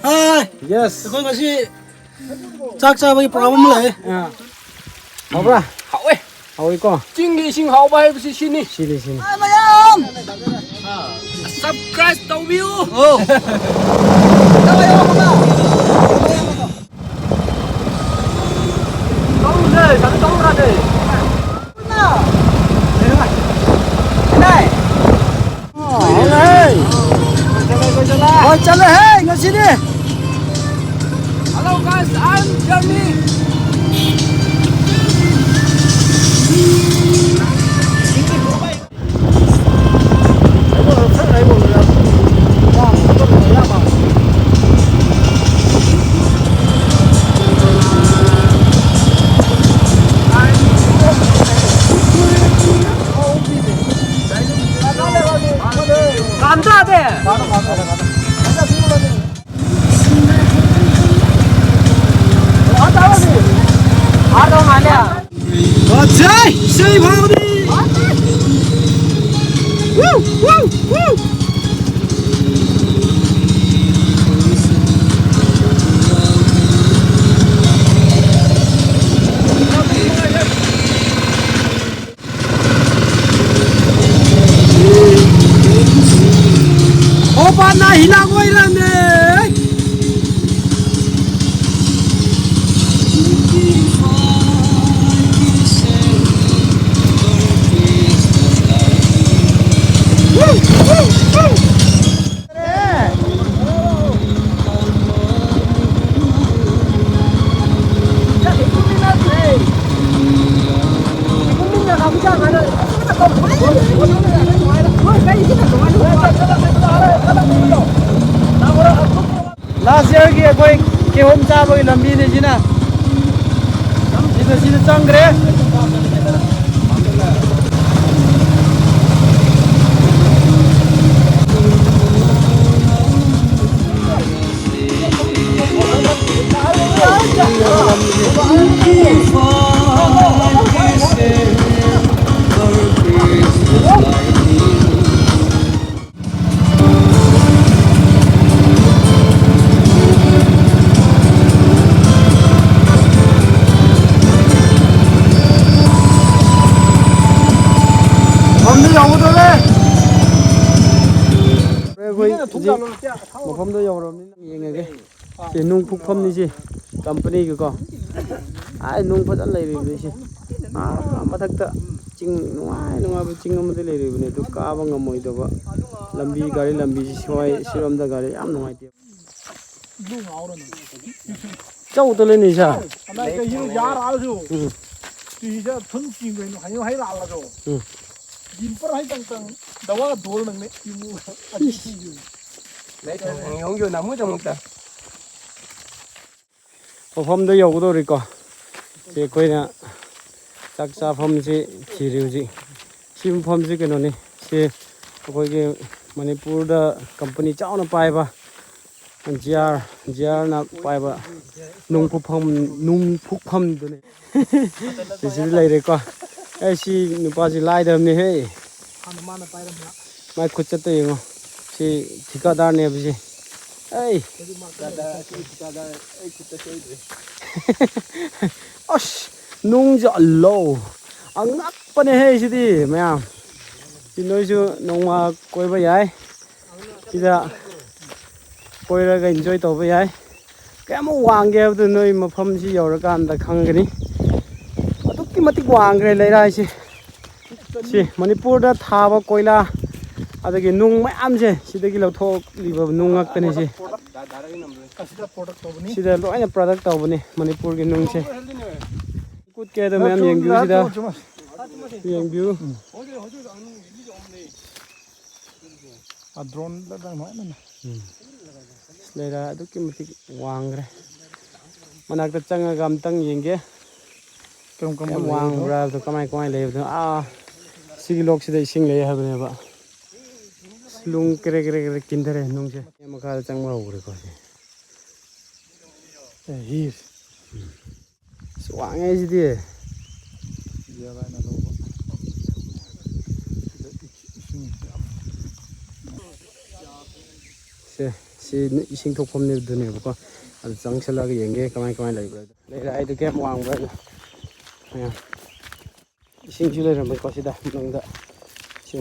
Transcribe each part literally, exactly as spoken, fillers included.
ꯍꯥꯏ꯫ Yes꯫ ꯑꯩꯈꯣꯏ ꯉꯁꯤ ꯆꯥꯛ ꯆꯥꯕꯒꯤ program ꯑꯃ ꯂꯩ꯫ ꯑꯥ꯫ ꯍꯥꯎꯕ꯭ꯔꯥ? ꯍꯥꯎꯋꯦ꯫ ꯍꯥꯎꯋꯤꯀꯣ? ꯆꯤꯡꯒꯤ ꯏꯁꯤꯡ ꯍꯥꯎꯕ ꯍꯥꯏꯕꯁꯤ ꯁꯤꯅꯤ꯫ ꯁꯤꯅꯤ, ꯁꯤꯅꯤ꯫ ꯍꯥꯏ ꯃꯌꯥꯝ! ꯑꯥ꯫ Subscribe ꯇꯧꯕꯤꯌꯨ꯫ ꯑꯣ꯫ ꯇꯧꯔꯨꯁꯦ, ꯁꯥꯏꯀꯜ ꯊꯧꯔꯨꯔꯁꯦ꯫ ꯍꯣꯏ, ꯆꯠꯂꯦꯍꯦ ꯉꯁꯤꯗꯤ꯫ Hello guys, I'm Jeremy. Opa na hila goirane. Last year ꯒꯤ ꯑꯩꯈꯣꯏ ꯀꯤꯍꯣꯝ ꯆꯥꯕꯒꯤ ꯂꯝꯕꯤꯅꯤ ꯁꯤꯅ꯫ ꯁꯤꯗ, ꯁꯤꯗ ꯆꯪꯈ꯭ꯔꯦ꯫ ꯍꯧꯖꯤꯛ ꯃꯐꯝꯗꯣ ꯌꯧꯔꯕꯅꯤꯅ ꯌꯦꯡꯉꯒꯦ꯫ ꯁꯤ ꯅꯨꯡ ꯐꯨꯛꯐꯝꯅꯤ ꯁꯤ, ꯀꯝꯄꯅꯤꯒꯤꯀꯣ꯫ ꯑꯥ, ꯅꯨꯡ ꯐꯖꯅ ꯂꯩꯔꯤꯕꯅꯤ ꯁꯤ꯫ ꯑꯥ, ꯃꯊꯛꯇ ꯆꯤꯡ, ꯅꯨꯡꯉꯥꯏ ꯅꯨꯡꯉꯥꯏꯕ ꯆꯤꯡ ꯑꯃꯗꯤ ꯂꯩꯔꯤꯕꯅꯤ, ꯑꯗꯨ ꯀꯥꯕ ꯉꯝꯃꯣꯏꯗꯕ ꯂꯝꯕꯤ, ꯒꯥꯔꯤ ꯂꯝꯕꯤꯁꯤ ꯁ꯭ꯋꯥꯏ, ꯁꯤꯔꯣꯝꯗ ꯒꯥꯔꯤ ꯌꯥꯝ ꯅꯨꯡꯉꯥꯏꯇꯦ꯫ ꯆꯧꯗ ꯂꯩꯅꯤ ꯁꯥ꯫ ꯑꯅꯥꯏ ꯀꯩꯁꯨ ꯌꯥꯔꯛꯑꯁꯨ꯫ ꯎꯝ꯫ ꯇꯨꯏꯁꯦ ꯊꯨꯟ ꯆꯤꯡꯕꯩꯅꯣ ꯍꯌꯦꯡ ꯍꯩ ꯂꯥꯛꯑꯁꯨ꯫ ꯎꯝ꯫ ꯗꯤꯝꯄꯔ ꯍꯩ ꯇꯪ ꯇꯪ ꯗꯋꯥ ꯗꯣꯜ ꯅꯪꯅꯦ ꯏꯃꯨ꯫ ꯂꯩ ꯊꯣꯡ ꯌꯣꯡ ꯌꯣ ꯅꯃꯨ ꯆꯃꯨꯛꯇ꯫ ꯃꯐꯝꯗ ꯌꯧꯒꯗꯧꯔꯤꯀꯣ꯫ ꯁꯤ ꯑꯩꯈꯣꯏꯅ ꯆꯥꯛ ꯆꯥꯐꯝꯁꯤ ꯊꯤꯔꯤ ꯍꯧꯖꯤꯛ꯫ ꯁꯤ ꯃꯐꯝꯁꯤ ꯀꯩꯅꯣꯅꯤ꯫ ꯁꯤ ꯑꯩꯈꯣꯏꯒꯤ ꯃꯅꯤꯄꯨꯔꯗ ꯀꯝꯄꯅꯤ ꯆꯥꯎꯅ ꯄꯥꯏꯕ ꯖꯤ ꯑꯥꯔ, ꯖꯤ ꯑꯥꯔꯅ ꯄꯥꯏꯕ ꯅꯨꯡ ꯐꯨꯛꯐꯝ, ꯅꯨꯡ ꯐꯨꯛꯐꯝꯗꯨꯅꯤ꯫ ꯁꯤꯁꯤꯗꯤ ꯂꯩꯔꯦꯀꯣ꯫ ꯑꯦ, ꯁꯤ ꯅꯨꯄꯥꯁꯤ ꯂꯥꯏꯗꯕꯅꯤꯍꯦ꯫ ꯍꯥꯟꯅ ꯃꯥꯅ ꯄꯥꯏꯔꯝꯕ꯫ ꯃꯥꯏ ꯈꯨꯠ ꯆꯠꯇ ꯌꯦꯡꯉꯣ꯫ ꯁꯤ ꯊꯤꯀꯥꯗꯥꯔꯅꯦꯕ ꯁꯤ꯫ ꯑꯩ꯫ ꯍꯧꯖꯤꯛ ꯃꯥ ꯀꯟꯅ ꯆꯠꯈ꯭ꯔꯦ꯫ ꯑꯁ, ꯅꯨꯡꯁꯦ ꯑꯜꯂꯣ꯫ ꯑꯉꯛꯄꯅꯦꯍꯦ ꯁꯤꯗꯤ ꯃꯌꯥꯝ꯫ ꯁꯤ ꯅꯣꯏꯁꯨ ꯅꯣꯡꯃ ꯀꯣꯏꯕ ꯌꯥꯏ꯫ ꯁꯤꯗ ꯀꯣꯏꯔꯒ enjoy ꯇꯧꯕ ꯌꯥꯏ꯫ ꯀꯌꯥꯃꯨꯛ ꯋꯥꯡꯒꯦ ꯍꯥꯏꯕꯗꯨ ꯅꯣꯏ ꯃꯐꯝꯁꯤ ꯌꯧꯔꯀꯥꯟꯗ ꯈꯪꯒꯅꯤ꯫ ꯑꯗꯨꯛꯀꯤ ꯃꯇꯤꯛ ꯋꯥꯡꯈ꯭ꯔꯦ ꯂꯩꯔꯥꯏꯁꯦ꯫ ꯁꯤ ꯃꯅꯤꯄꯨꯔꯗ ꯊꯥꯕ ꯀꯣꯏꯂꯥ ꯑꯗꯒꯤ ꯅꯨꯡ ꯃꯌꯥꯝꯁꯦ ꯁꯤꯗꯒꯤ ꯂꯧꯊꯣꯛꯂꯤꯕ ꯅꯨꯡ ꯉꯥꯛꯇꯅꯤ ꯁꯤ꯫ ꯑꯁꯤꯗ product ꯇꯧꯕꯅꯤ꯫ ꯁꯤꯗ ꯂꯣꯏꯅ product ꯇꯧꯕꯅꯤ ꯃꯅꯤꯄꯨꯔꯒꯤ ꯅꯨꯡꯁꯦ꯫ ꯀꯨꯠꯀꯦ ꯑꯗꯣ ꯃꯌꯥꯝ ꯌꯦꯡꯕꯤꯌꯨ ꯁꯤꯗ꯫ ꯌꯦꯡꯕꯤꯌꯨ꯫ ꯎꯝ꯫ ꯑ, drone ꯗ ꯅꯨꯡꯉꯥꯏꯅ꯫ ꯎꯝ꯫ ꯂꯩꯔꯥꯏ ꯑꯗꯨꯛꯀꯤ ꯃꯇꯤꯛ ꯋꯥꯡꯈ꯭ꯔꯦ꯫ ꯃꯅꯥꯛꯇ ꯆꯪꯉꯒ ꯑꯝꯇꯪ ꯌꯦꯡꯒꯦ꯫ ꯀꯔꯝ ꯀꯔꯝꯕ ꯀꯌꯥꯝ ꯂꯩꯔꯤꯅꯣ? ꯋꯥꯡꯕ꯭ꯔꯥ ꯍꯥꯏꯕꯗꯣ, ꯀꯃꯥꯏ ꯀꯃꯥꯏ ꯂꯩꯕꯅꯣ? ꯑꯥ, ꯁꯤꯒꯤ ꯂꯣꯛꯁꯤꯗ ꯏꯁꯤꯡ ꯂꯩ ꯍꯥꯏꯕꯅꯦꯕ꯫ ꯅꯨꯡ ꯀꯦꯔꯦ ꯀꯦꯔꯦ ꯀꯦꯔꯦ ꯀꯤꯟꯊꯔꯦ ꯅꯨꯡꯁꯦ꯫ ꯃꯈꯥꯗ ꯆꯪꯕ ꯍꯧꯈ꯭ꯔꯦꯀꯣ ꯁꯤ꯫ ꯑꯦ, ꯍꯤꯁ꯫ ꯑꯁ, ꯋꯥꯡꯉꯦ ꯁꯤꯗꯤ꯫ ꯌꯥꯔꯥꯏꯅ ꯂꯧꯕ꯫ ꯁꯤꯗ ꯏꯁꯤꯡ ꯌꯥꯝ ꯁꯦ, ꯁꯤ ꯏꯁꯤꯡ ꯊꯣꯛꯐꯝꯅꯦ ꯑꯗꯨꯅꯦꯕꯀꯣ꯫ ꯑꯗꯨ ꯆꯪꯁꯜꯂꯒ ꯌꯦꯡꯒꯦ ꯀꯃꯥꯏ ꯀꯃꯥꯏ ꯂꯩꯕ꯭ꯔꯥ꯫ ꯂꯩꯔꯥꯏꯗꯨ ꯀꯌꯥꯝ ꯋꯥꯡꯕ꯭ꯔꯥ ꯍꯥꯏꯗꯣ꯫ ꯃꯌꯥꯝ꯫ ꯏꯁꯤꯡꯁꯨ ꯂꯩꯔꯝꯃꯦꯀꯣ ꯁꯤꯗ ꯃꯅꯨꯡꯗ꯫ ꯁꯤ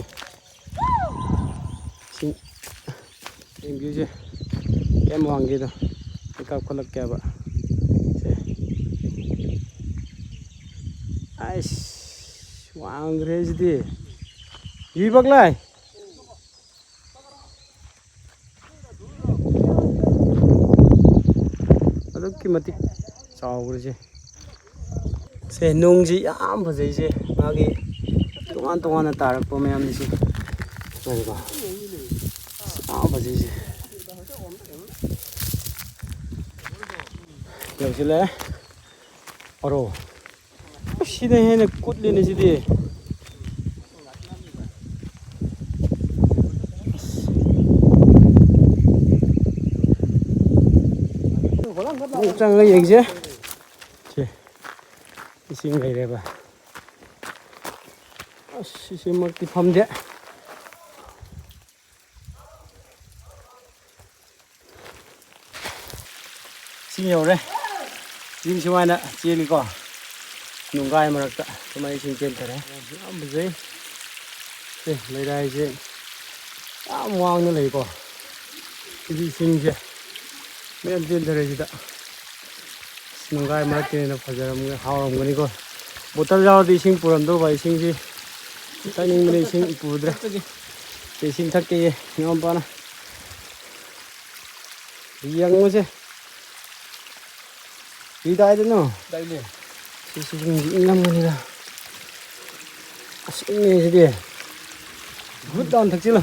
ꯏꯁꯤꯡ ꯌꯦꯡꯕꯤꯌꯨꯁꯦ, ꯀꯌꯥꯝ ꯋꯥꯡꯒꯦꯗꯣ ꯑꯩ ꯀꯥꯞꯈꯠꯂꯛꯀꯦꯕ꯫ ꯁꯦ, ꯑꯩꯁ, ꯋꯥꯡꯈ꯭ꯔꯦ ꯁꯤꯗꯤ꯫ ꯌꯨꯏ ꯄꯥꯛꯂꯥꯏ꯫ ꯑꯗꯨꯛꯀꯤ ꯃꯇꯤꯛ ꯆꯥꯎꯈ꯭ꯔꯤꯁꯦ꯫ ꯁꯦ, ꯅꯨꯡꯁꯤ ꯌꯥꯝ ꯐꯖꯩꯁꯦ, ꯃꯥꯒꯤ ꯇꯣꯉꯥꯟ ꯇꯣꯉꯥꯟꯅ ꯇꯥꯔꯛꯄ ꯃꯌꯥꯝꯁꯦ꯫ ꯌꯦꯡꯉꯨꯀꯣ꯫ ꯑꯁ, ꯌꯥꯝ ꯐꯖꯩꯁꯦ꯫ ꯌꯧꯁꯤꯜꯂꯛꯑꯦ꯫ ꯑꯔꯣ꯫ ꯑꯁ, ꯁꯤꯅ ꯍꯦꯟꯅ ꯀꯨꯠꯂꯤꯅꯦ ꯁꯤꯗꯤ꯫ ꯑꯃꯨꯛ ꯆꯪꯉꯒ ꯌꯦꯡꯁꯦ꯫ ꯁꯦ, ꯏꯁꯤꯡ ꯂꯩꯔꯦꯕ꯫ ꯑꯁ, ꯏꯁꯤꯡꯃꯛꯇꯤ ꯐꯝꯗꯦ꯫ ꯏꯁꯤꯡ ꯌꯧꯔꯦ꯫ ꯏꯁꯤꯡ ꯁꯨꯃꯥꯏꯅ ꯆꯦꯜꯂꯤꯀꯣ꯫ ꯅꯨꯡꯒꯥꯏ ꯃꯔꯛꯇ ꯁꯨꯃꯥꯏꯅ ꯏꯁꯤꯡ ꯆꯦꯟꯊꯔꯦ꯫ ꯌꯥꯝ ꯐꯖꯩ꯫ ꯁꯦ, ꯂꯩꯔꯥꯏꯁꯦ ꯌꯥꯝ ꯋꯥꯡꯅ ꯂꯩꯀꯣ꯫ ꯁꯤꯗꯤ ꯏꯁꯤꯡꯁꯦ ꯃꯌꯥꯝ ꯆꯦꯟꯊꯔꯦ ꯁꯤꯗ꯫ ꯑꯁ, ꯅꯨꯡꯒꯥꯏ ꯃꯔꯛꯇꯅꯤꯅ ꯐꯖꯔꯝꯒꯅꯤ, ꯍꯥꯎꯔꯝꯒꯅꯤꯀꯣ꯫ ꯕꯣꯇꯜ ꯌꯥꯎꯔꯗꯤ ꯏꯁꯤꯡ ꯄꯨꯔꯝꯗꯧꯕ, ꯏꯁꯤꯡꯁꯤ ꯊꯛꯅꯤꯡꯕꯅꯤ, ꯏꯁꯤꯡ ꯄꯨꯗ꯭ꯔꯦ꯫ ꯏꯁꯤꯡ ꯊꯛꯀꯦꯌꯦ ꯏꯅꯥꯎꯄꯥꯅ꯫ ꯌꯦꯡꯉꯨꯁꯦ꯫ ꯀꯔꯤ ꯇꯥꯏꯗꯅꯣ? ꯇꯥꯏꯅꯦ꯫ ꯁꯤꯁꯨ ꯏꯪꯗꯤ ꯏꯪꯉꯝꯒꯅꯤꯗ꯫ ꯑꯁ, ꯏꯪꯉꯦ ꯁꯤꯗꯤ꯫ Good down ꯊꯛꯆꯤꯜꯂꯣ꯫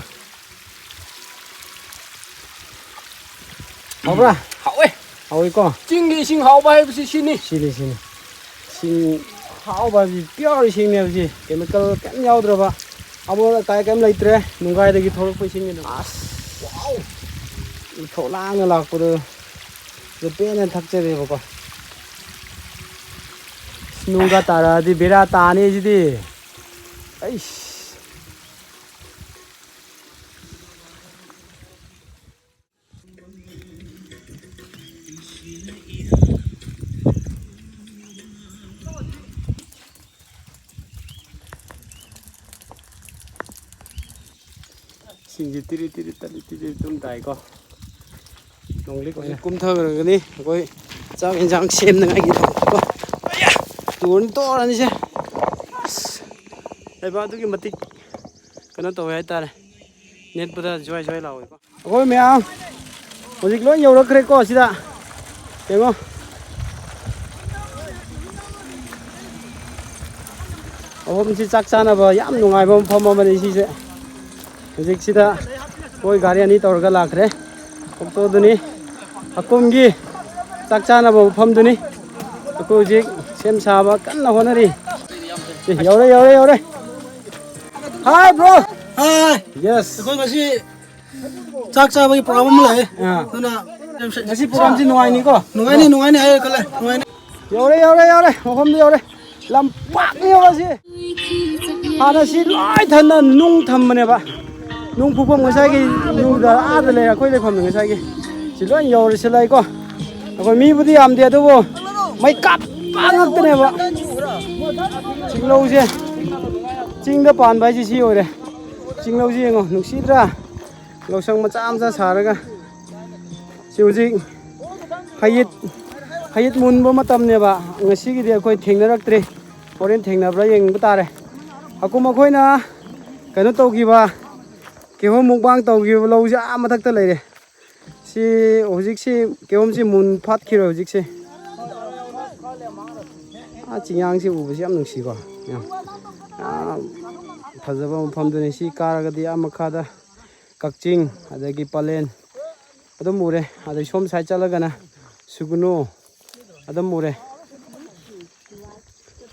ꯍꯥꯎꯕ꯭ꯔꯥ? ꯍꯥꯎꯋꯦ꯫ ꯍꯥꯎꯋꯤꯀꯣ? ꯆꯤꯡꯒꯤ ꯏꯁꯤꯡ ꯍꯥꯎꯕ ꯍꯥꯏꯕꯁꯤ ꯁꯤꯅꯤ꯫ ꯁꯤꯅꯤ, ꯁꯤꯅꯤ꯫ ꯏꯁꯤꯡ ꯍꯥꯎꯕ ꯍꯥꯏꯕꯁꯤ pure ꯏꯁꯤꯡꯅꯦꯕ ꯁꯤ꯫ Chemical ꯀꯩꯝ ꯌꯥꯎꯗ꯭ꯔꯕ꯫ ꯑꯃꯣꯠ ꯑꯀꯥꯏ ꯀꯩꯝ ꯂꯩꯇ꯭ꯔꯦ꯫ ꯅꯨꯡꯒꯥꯏꯗꯒꯤ ꯊꯣꯛꯂꯛꯄ ꯏꯁꯤꯡꯅꯤꯅ꯫ ꯑꯁ꯫ ꯋꯥꯎ꯫ ꯏꯊꯣꯛ ꯂꯥꯡꯅ ꯂꯥꯛꯄꯗꯣ꯫ ꯑꯗꯨ ꯄꯦꯟꯅ ꯊꯛꯆꯔꯦꯕꯀꯣ꯫ ꯅꯨꯡꯒ ꯇꯥꯔꯛꯑꯗꯤ ꯕꯦꯔꯥ ꯇꯥꯅꯤ ꯁꯤꯗꯤ꯫ ꯑꯩꯁ꯫ ꯏꯁꯤꯡꯁꯦ ꯇꯤꯔꯤ ꯇꯤꯔꯤ ꯇꯤꯔꯤ ꯇꯤꯔꯤ ꯑꯗꯨꯝ ꯇꯥꯏꯀꯣ꯫ ꯅꯣꯡꯂꯤꯛ ꯑꯣꯏꯅ ꯀꯨꯝꯊꯈ꯭ꯔꯒꯅꯤ ꯑꯩꯈꯣꯏ ꯆꯥꯛ ꯌꯦꯟꯁꯥꯡ ꯁꯦꯝꯅꯉꯥꯏꯒꯤꯗꯃꯛꯇꯀꯣ꯫ ꯑꯌꯥ! ꯇꯨꯔꯅꯤ ꯇꯣꯔꯅꯤꯁꯦ꯫ ꯑꯁ! ꯂꯩꯕꯥꯛ ꯑꯗꯨꯛꯀꯤ ꯃꯇꯤꯛ ꯀꯩꯅꯣ ꯇꯧꯋꯦ ꯍꯥꯏꯇꯥꯔꯦ꯫ ꯅꯦꯠꯄꯗ ꯖ꯭ꯋꯥꯏ ꯖ꯭ꯋꯥꯏ ꯂꯥꯎꯋꯦꯀꯣ꯫ ꯑꯩꯈꯣꯏ ꯃꯌꯥꯝ ꯍꯧꯖꯤꯛ ꯂꯣꯏ ꯌꯧꯔꯛꯈ꯭ꯔꯦꯀꯣ ꯁꯤꯗ꯫ ꯌꯦꯡꯉꯣ꯫ ꯃꯐꯝꯁꯤ ꯆꯥꯛ ꯆꯥꯅꯕ ꯌꯥꯝ ꯅꯨꯡꯉꯥꯏꯕ ꯃꯐꯝ ꯑꯃꯅꯤ ꯁꯤꯁꯦ꯫ ꯍꯧꯖꯤꯛꯁꯤꯗ ꯑꯩꯈꯣꯏ ꯒꯥꯔꯤ ꯑꯅꯤ ꯇꯧꯔꯒ ꯂꯥꯛꯈ꯭ꯔꯦ꯫ ꯑꯣꯛꯇꯣꯗꯨꯅꯤ꯫ ꯍꯀꯨꯝꯒꯤ ꯆꯥꯛ ꯆꯥꯅꯕ ꯃꯐꯝꯗꯨꯅꯤ꯫ ꯑꯩꯈꯣꯏ ꯍꯧꯖꯤꯛ ꯁꯦꯝ ꯁꯥꯕ ꯀꯟꯅ ꯍꯣꯠꯅꯔꯤ꯫ ꯑꯦ, ꯌꯧꯔꯦ, ꯌꯧꯔꯦ, ꯌꯧꯔꯦ꯫ Hi, bro. Hi. Yes. ꯑꯩꯈꯣꯏ ꯉꯁꯤ ꯆꯥꯛ ꯆꯥꯕꯒꯤ program ꯑꯃ ꯂꯥꯛꯑꯦ꯫ ꯑꯥ꯫ ꯑꯗꯨꯅ ꯉꯁꯤ programꯁꯤ ꯅꯨꯡꯉꯥꯏꯅꯤꯀꯣ? ꯅꯨꯡꯉꯥꯏꯅꯤ, ꯅꯨꯡꯉꯥꯏꯅꯤ ꯍꯥꯏꯔ ꯈꯜꯂꯦ꯫ ꯅꯨꯡꯉꯥꯏꯅꯤ꯫ ꯌꯧꯔꯦ, ꯌꯧꯔꯦ, ꯌꯧꯔꯦ꯫ ꯃꯐꯝꯗ ꯌꯧꯔꯦ꯫ ꯂꯝꯄꯥꯛꯅꯦꯕ ꯁꯤ꯫ ꯍꯥꯟꯅ ꯁꯤ ꯂꯣꯏ ꯊꯟꯅ ꯅꯨꯡ ꯊꯝꯕꯅꯦꯕ꯫ ꯅꯨꯡ ꯐꯨꯐꯝ ꯉꯁꯥꯏꯒꯤ ꯅꯨꯡꯗ ꯑꯥꯗ ꯂꯩꯔꯦ ꯑꯩꯈꯣꯏ ꯂꯩꯐꯝꯗ ꯉꯁꯥꯏꯒꯤ꯫ ꯁꯤ ꯂꯣꯏ ꯌꯧꯔꯦ ꯁꯤ ꯂꯩꯀꯣ꯫ ꯑꯩꯈꯣꯏ ꯃꯤꯕꯨꯗꯤ ꯌꯥꯝꯗꯦ ꯑꯗꯨꯕꯨ ꯃꯩ ꯀꯥꯞꯄ ꯉꯥꯛꯇꯅꯦꯕ꯫ ꯆꯤꯡꯂꯧꯁꯦ꯫ ꯆꯤꯡꯗ ꯄꯥꯟꯕ ꯍꯥꯏꯁꯦ ꯁꯤ ꯑꯣꯏꯔꯦ꯫ ꯆꯤꯡꯂꯧꯁꯤ ꯌꯦꯡꯉꯣ ꯅꯨꯡꯁꯤꯗ꯭ꯔꯥ? ꯂꯧꯁꯪ ꯃꯆꯥ ꯃꯆꯥ ꯁꯥꯔꯒ ꯁꯤ ꯍꯧꯖꯤꯛ ꯍꯩꯌꯤꯠ ꯍꯩꯌꯤꯠ ꯃꯨꯟꯕ ꯃꯇꯝꯅꯦꯕ꯫ ꯉꯁꯤꯒꯤꯗꯤ ꯑꯩꯈꯣꯏ ꯊꯦꯡꯅꯔꯛꯇ꯭ꯔꯤ꯫ ꯍꯣꯔꯦꯟ ꯊꯦꯡꯅꯕ꯭ꯔꯥ ꯌꯦꯡꯕ ꯇꯥꯔꯦ꯫ ꯍꯀꯨꯝ ꯑꯩꯈꯣꯏꯅ ꯀꯩꯅꯣ ꯇꯧꯈꯤꯕ ꯀꯤꯍꯣꯝ ꯃꯨꯛꯕꯥꯡ ꯇꯧꯈꯤꯕ ꯂꯧꯁꯦ ꯑꯥ ꯃꯊꯛꯇ ꯂꯩꯔꯦ꯫ ꯁꯤ ꯍꯧꯖꯤꯛꯁꯤ ꯀꯤꯍꯣꯝꯁꯤ ꯃꯨꯟ ꯐꯥꯠꯈꯤꯔꯣꯏ ꯍꯧꯖꯤꯛꯁꯦ꯫ ꯑꯥ ꯆꯤꯡꯌꯥꯡꯁꯤ ꯎꯕꯁꯤ ꯌꯥꯝ ꯅꯨꯡꯁꯤꯀꯣ꯫ ꯌꯥꯝ ꯌꯥꯝ ꯐꯖꯕ ꯃꯐꯝꯗꯨꯅꯤ꯫ ꯁꯤ ꯀꯥꯔꯒꯗꯤ ꯑꯥ ꯃꯈꯥꯗ ꯀꯛꯆꯤꯡ ꯑꯗꯒꯤ ꯄꯂꯦꯟ ꯑꯗꯨꯝ ꯎꯔꯦ꯫ ꯑꯗꯩ ꯁꯣꯝ side ꯆꯠꯂꯒꯅ ꯁꯨꯒꯨꯅꯨ ꯑꯗꯨꯝ ꯎꯔꯦ꯫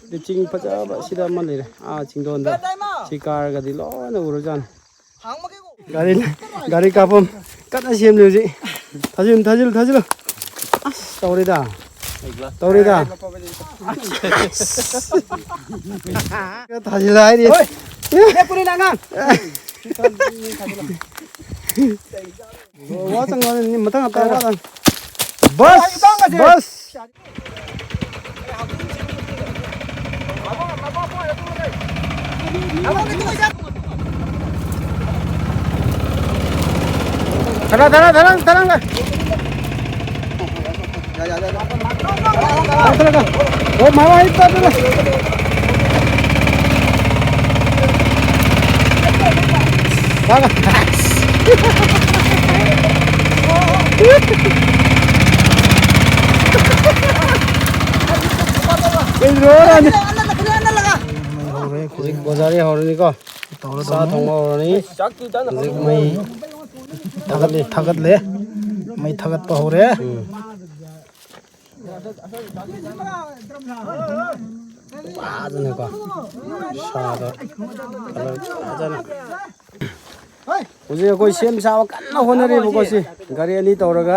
ꯑꯗꯩ ꯆꯤꯡ ꯐꯖꯕ ꯁꯤꯗ ꯑꯃ ꯂꯩꯔꯦ꯫ ꯑꯥ ꯆꯤꯡꯗꯣꯟꯗ ꯁꯤ ꯀꯥꯔꯒꯗꯤ ꯂꯣꯏꯅ ꯎꯔꯖꯥꯠꯅꯤ꯫ ꯒꯥꯔꯤ, ꯒꯥꯔꯤ ꯀꯥꯞꯐꯝ ꯀꯟꯅ ꯁꯦꯝꯂꯤ ꯍꯧꯖꯤꯛ꯫ ꯊꯥꯖꯤꯜ, ꯊꯥꯖꯤꯜ, ꯊꯥꯖꯤꯜꯂꯨ꯫ ꯑꯁ, ꯇꯧꯔꯦꯗ꯫ ꯇꯧꯔꯦꯗ꯫ ꯊꯥꯖꯤꯜꯂ ꯍꯥꯏꯔꯤ꯫ ꯍꯣꯏ꯫ ꯂꯦꯞꯄꯨꯅꯦ ꯅꯪ ꯑꯉꯥꯡ꯫ ꯋꯥ ꯆꯪꯉꯛꯑꯅꯤ, ꯃꯊꯪ ꯍꯞꯇꯥ ꯋꯥ ꯆꯪ-, ꯕꯁ! ꯕꯁ! ꯊꯔꯥ, ꯊꯔꯥ, ꯊꯔꯥ, ꯊꯔꯥ꯫ ꯊꯔꯥ, ꯊꯔꯥ, ꯊꯔꯥ꯫ ꯑꯣ, ꯃꯃꯥ, ꯑꯩ ꯇꯥꯗꯅ꯫ ꯂꯥꯛꯑꯒ꯫ ꯀꯩꯗꯧꯔꯅꯤ? ꯍꯧꯖꯤꯛ ꯕꯣꯖꯥꯔꯤ ꯍꯧꯔꯅꯤꯀꯣ꯫ ꯇꯧꯔ ꯆꯥ ꯇꯧꯔ꯫ ꯊꯣꯡꯕ ꯍꯧꯔꯅꯤ꯫ ꯍꯧꯖꯤꯛ ꯃꯩ ꯊꯥꯒꯠꯂꯤ꯫ ꯊꯥꯒꯠꯂꯦ꯫ ꯃꯩ ꯊꯥꯒꯠꯄ ꯍꯧꯔꯦ꯫ ꯎꯝ꯫ ꯐꯖꯅꯀꯣ꯫ ꯁꯥꯗ colour ꯐꯖꯅ꯫ ꯍꯧꯖꯤꯛ ꯑꯩꯈꯣꯏ ꯁꯦꯝ ꯁꯥꯕ ꯀꯟꯅ ꯍꯣꯠꯅꯔꯤꯕꯀꯣ ꯁꯤ꯫ ꯒꯥꯔꯤ ꯑꯅꯤ ꯇꯧꯔꯒ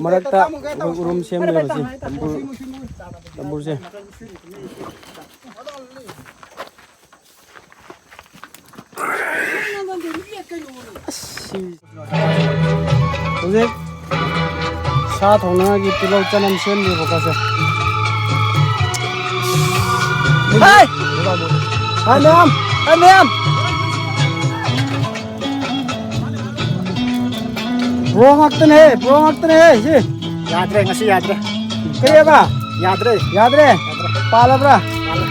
ꯃꯔꯛꯇ ꯑꯩꯈꯣꯏ ꯎꯔꯨꯝ ꯁꯦꯝꯂꯤꯕ ꯁꯤ꯫ ꯇꯝꯕꯨꯔ-, ꯇꯝꯕꯨꯔꯁꯦ꯫ ꯑꯁ, ꯁꯤ-, ꯍꯧꯖꯤꯛ ꯁꯥ ꯊꯣꯡꯅꯉꯥꯏꯒꯤ ꯇꯤꯜꯍꯧ ꯆꯅꯝ ꯁꯦꯝꯂꯤꯕꯀꯣ ꯁꯦ꯫ ꯍꯥꯏ! ꯍꯥꯏ ꯃꯌꯥꯝ! ꯍꯥꯏ ꯃꯌꯥꯝ! ꯕ꯭ꯔꯣ ꯉꯥꯛꯇꯅꯦꯍꯦ, ꯕ꯭ꯔꯣ ꯉꯥꯛꯇꯅꯦꯍꯦ ꯁꯤ꯫ ꯌꯥꯗ꯭ꯔꯦ, ꯉꯁꯤ ꯌꯥꯗ꯭ꯔꯦ꯫ ꯀꯔꯤꯑꯕ? ꯌꯥꯗ꯭ꯔꯦ꯫ ꯌꯥꯗ꯭ꯔꯦ? ꯄꯥꯜꯂꯕ꯭ꯔꯥ? ꯄꯥꯜꯂꯦ꯫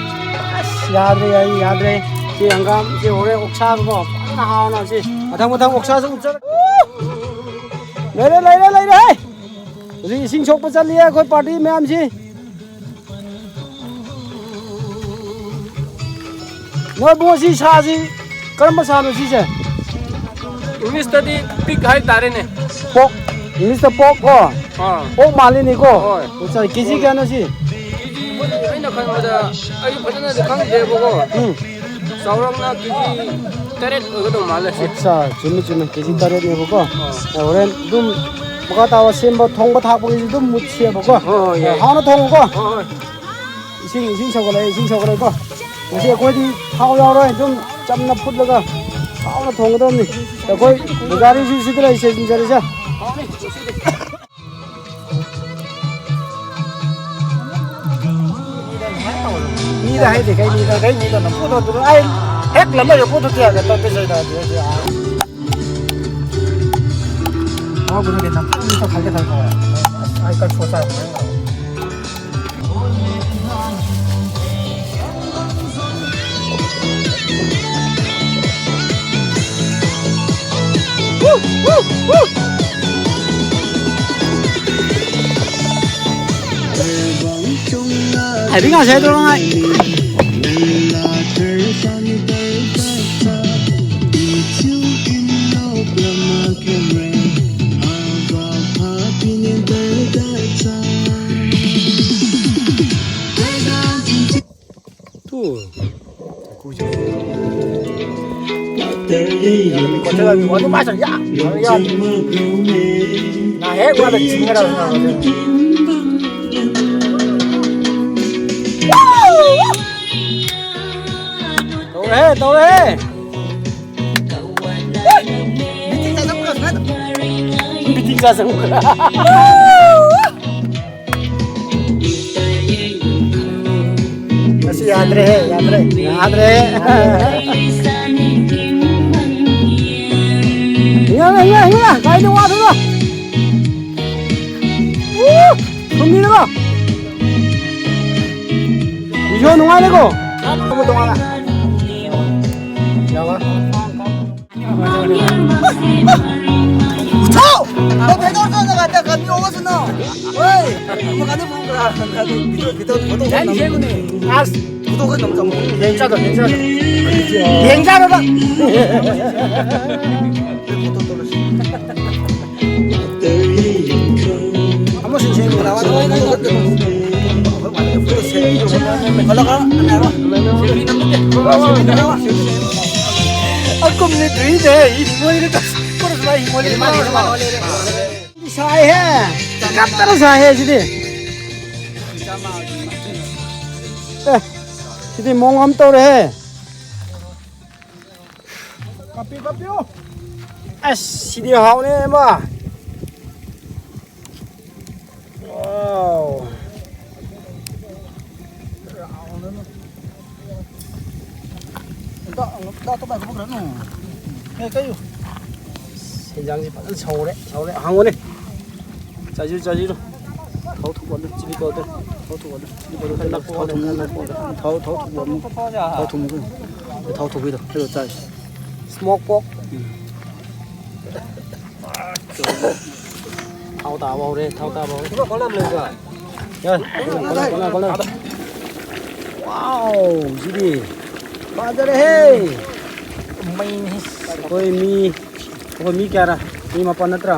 ꯑꯁ, ꯌꯥꯗ꯭ꯔꯦ, ꯑꯩ ꯌꯥꯗ꯭ꯔꯦ꯫ ꯁꯤ ꯍꯪꯒꯥꯝ, ꯁꯤ ꯍꯣꯔꯦꯟ ꯑꯣꯛꯁꯥꯒꯀꯣ ꯐꯖꯅ ꯍꯥꯎꯅ ꯁꯤ꯫ ꯃꯊꯪ, ꯃꯊꯪ ꯑꯣꯛꯁꯥꯁꯨ ꯎꯠꯆꯔꯛ-, ꯂꯩꯔꯦ, ꯂꯩꯔꯦ, ꯂꯩꯔꯦ, ꯍꯦ! ꯍꯧꯖꯤꯛ ꯏꯁꯤꯡ ꯁꯣꯛꯄ ꯆꯠꯂꯤꯌꯦ ꯑꯩꯈꯣꯏ ꯄꯥꯔꯇꯤ ꯃꯌꯥꯝꯁꯤ꯫ ꯅꯣꯏ ꯏꯕꯨꯡꯉꯣ, ꯁꯤ ꯁꯥꯁꯤ ꯀꯔꯝꯕ ꯁꯥꯅꯣ ꯁꯤꯁꯦ? English ꯇꯗꯤ pig ꯍꯥꯏ ꯇꯥꯔꯦꯅꯦ꯫ Pork, English ꯇ pork ꯀꯣ? ꯑꯥ꯫ Pork ꯃꯥꯜꯂꯤꯅꯦꯀꯣ? ꯍꯣꯏ꯫ ꯑꯠꯆꯥ, ꯀꯦ ꯖꯤ ꯀꯌꯥꯅꯣ ꯁꯤ? ꯀꯦ ꯖꯤ ꯑꯩꯅ ꯈꯟꯕꯗ, ꯑꯩ ꯐꯖꯅꯗꯤ ꯈꯪꯗꯦꯕꯀꯣ꯫ ꯎꯝ꯫ ꯆꯥꯎꯔꯥꯛꯅ ꯀꯦ ꯖꯤ ꯇꯔꯦꯠ ꯑꯣꯏꯒꯗꯧ ꯃꯥꯜꯂꯦ ꯁꯤ꯫ ꯑꯠꯆꯥ, ꯆꯨꯝꯃꯤ, ꯆꯨꯝꯃꯤ, ꯀꯦ ꯖꯤ ꯇꯔꯦꯠꯅꯦꯕꯀꯣ꯫ ꯑꯥ꯫ ꯍꯣꯔꯦꯟ ꯑꯗꯨꯝ ꯃꯈꯥ ꯇꯥꯕ ꯁꯦꯝꯕ, ꯊꯣꯡꯕ ꯊꯥꯛꯄꯒꯤꯁꯨ ꯑꯗꯨꯝ ꯃꯨꯠꯁꯦꯕꯀꯣ꯫ ꯍꯣꯏ, ꯍꯣꯏ, ꯌꯥꯏ꯫ ꯍꯥꯎꯅ ꯊꯣꯡꯉꯨꯀꯣ꯫ ꯍꯣꯏ, ꯍꯣꯏ꯫ ꯏꯁꯤꯡ, ꯏꯁꯤꯡ ꯁꯧꯒꯠꯂꯛꯑꯦ, ꯏꯁꯤꯡ ꯁꯧꯒꯠꯂꯛꯑꯦꯀꯣ꯫ ꯉꯁꯤ ꯑꯩꯈꯣꯏꯗꯤ ꯊꯥꯎ ꯌꯥꯎꯔꯣꯏ, ꯑꯗꯨꯝ ꯆꯝꯅ ꯐꯨꯠꯂꯒ ꯍꯥꯎꯅ ꯊꯣꯡꯒꯗꯕꯅꯤ꯫ ꯑꯩꯈꯣꯏ ꯕꯨꯖꯥꯔꯤꯁꯨ ꯁꯤꯗ ꯂꯩ, ꯁꯦꯟꯖꯔꯤꯁꯦ꯫ ꯃꯤꯗ ꯍꯥꯏꯗꯦ, ꯀꯩ ꯃꯤꯗ, ꯀꯩ ꯃꯤꯗ ꯅꯝꯐꯨꯗ ꯑꯗꯨ ꯑꯩ ꯍꯦꯛ ꯂꯝꯃꯒ ꯄꯣꯠꯇꯨ ꯇꯤꯌꯥꯒ ꯇꯧꯗꯣꯏ ꯁꯩꯗ ꯑꯗꯨ ꯑꯩꯗꯤ ꯑꯥ꯫ ꯍꯧꯕꯗꯨꯒꯤ ꯅꯝꯐꯨꯗ ꯈꯜꯂꯦ ꯈꯜꯂꯦ꯫ ꯑꯁ, ꯑꯩ ꯀꯟꯐ꯭ꯌꯨꯁ ꯆꯥꯔꯦ꯫ ꯍꯥꯏꯕꯤ ꯉꯥꯁꯦ ꯍꯥꯏꯗ꯭ꯔꯣ ꯉꯥꯏ? ꯇꯨ꯫ ꯀꯣꯠꯊꯔꯒ ꯃꯗꯨ ꯃꯥ ꯆꯠ ꯌꯥ꯫ ꯌꯥ꯫ ꯅꯥ ꯍꯦꯛ ꯋꯥꯗ ꯆꯤꯡꯒꯗꯕ꯫ ꯇꯧꯔꯦ, ꯇꯧꯔꯦ꯫ ꯃꯤꯇꯤꯡ ꯆꯠꯂꯝꯕ꯭ꯔꯣ ꯁꯨꯃꯥꯏꯅ? ꯃꯤꯇꯤꯡ ꯆꯠꯂꯝꯕ꯭ꯔꯥ? ꯑꯁꯤ ꯌꯥꯗ꯭ꯔꯦꯍꯦ, ꯌꯥꯗ꯭ꯔꯦ, ꯌꯥꯗ꯭ꯔꯦ꯫ ꯍꯤꯡꯉ, ꯍꯤꯡꯉ, ꯍꯤꯡꯉ, ꯀꯥꯏꯗ ꯋꯥꯗꯅꯣ? ꯎ! ꯊꯨꯝꯃꯤꯔꯕ? ꯚꯤꯗꯤꯑꯣ ꯅꯨꯡꯉꯥꯏꯔꯦꯀꯣ? ꯇꯣꯉꯥꯟꯅ꯫ ꯌꯥꯕ? ꯊꯥꯎ! ꯅꯪ ꯀꯩꯗꯧꯔ ꯆꯠꯂꯒ ꯍꯟꯗꯛ ꯀꯥꯟꯗꯤ ꯌꯣꯒꯥꯁꯨ ꯅꯪ? ꯍꯣꯏ! ꯑꯃꯨꯛ ꯀꯥꯟꯗꯤ ꯐꯪꯕ꯭ꯔꯥ? ꯀꯥꯟꯗꯤ ꯚꯤꯗꯤꯑꯣ, ꯚꯤꯗꯤꯑꯣ ꯐꯣꯇꯣ ꯌꯥꯅꯤ, ꯅꯝ-, ꯌꯦꯡꯉꯨꯅꯦ꯫ ꯑꯁ! ꯐꯣꯇꯣ ꯈꯔ ꯅꯝ-, ꯅꯝ-, ꯌꯦꯡꯖꯥꯗꯣ, ꯌꯦꯡꯖꯥꯗꯣ꯫ ꯌꯦꯡꯖꯥꯗꯣ ꯅꯪ! ꯐꯣꯇꯣ ꯇꯧꯔꯁꯤ꯫ ꯑꯃꯁꯨ ꯌꯦꯡꯉꯨ꯫ ꯑꯀꯨꯝꯅꯤ ꯇꯨꯏꯗꯦ, ꯏꯃꯣꯏꯅ ꯇꯁ-, ꯀꯣꯔꯁ ꯂꯥꯏ ꯏꯃꯣꯏꯅ ꯁꯥꯏꯍꯦ꯫ ꯀꯠꯇꯅ ꯁꯥꯏꯍꯦ ꯁꯤꯗꯤ꯫ ꯑꯦ, ꯁꯤꯗꯤ ꯃꯑꯣꯡ ꯑꯃ ꯇꯧꯔꯦꯍꯦ꯫ ꯀꯥꯞꯄꯤꯌꯨ, ꯀꯥꯞꯄꯤꯌꯨ꯫ ꯑꯁ, ꯁꯤꯗꯤ ꯍꯥꯎꯅꯦ, ꯑꯃ꯫ ꯋꯥꯎ꯫ ꯗꯥ, ꯗꯥ, ꯇꯣ ꯕꯥꯏ, ꯈꯨꯕꯨ ꯈꯔ ꯅꯨ꯫ ꯑꯦ, ꯀꯩꯌꯨ? ꯌꯦꯟꯖꯥꯡꯁꯤ ꯐꯖꯅ ꯁꯧꯔꯦ, ꯁꯧꯔꯦ꯫ ꯍꯥꯡꯉꯣꯅꯦ꯫ ꯆꯥꯏꯁꯤꯜꯂꯨ, ꯆꯥꯏꯁꯤꯜꯂꯨ꯫ ꯊꯥꯎ ꯊꯣꯛꯄ ꯑꯗꯨ, chili powder꯫ ꯊꯥꯎ ꯊꯣꯛꯄ ꯑꯗꯨ, chili powder ꯈꯔ ꯅꯞꯄꯣ꯫ ꯊꯥꯎ ꯊꯣꯡꯕ ꯅꯞꯄꯣ꯫ ꯊꯥꯎ, ꯊꯥꯎ ꯊꯣꯛꯄ ꯑꯃꯨꯛ꯫ ꯊꯥꯎ ꯊꯣꯡꯕ꯫ ꯊꯥꯎ ꯊꯣꯛꯄꯤꯗꯣ꯫ ꯑꯗꯨꯒ ꯆꯥꯏ꯫ Smoke pork꯫ ꯎꯝ꯫ ꯊꯥꯎ ꯇꯥꯕ ꯍꯧꯔꯦ, ꯊꯥꯎ ꯇꯥꯕ ꯍꯧꯔꯦ꯫ ꯄꯨꯂꯞ ꯄꯨꯂꯞ ꯂꯩꯕ꯫ ꯌꯥ, ꯀꯣꯟꯅ, ꯀꯣꯟꯅ, ꯀꯣꯟꯅ꯫ Wow, ꯁꯤꯗꯤ ꯐꯖꯔꯦꯍꯦ꯫ ꯃꯩꯅꯤ꯫ ꯑꯩꯈꯣꯏ ꯃꯤ, ꯑꯩꯈꯣꯏ ꯃꯤ ꯀꯌꯥꯔ? ꯃꯤ ꯃꯥꯄꯟ ꯅꯠꯇ꯭ꯔꯥ?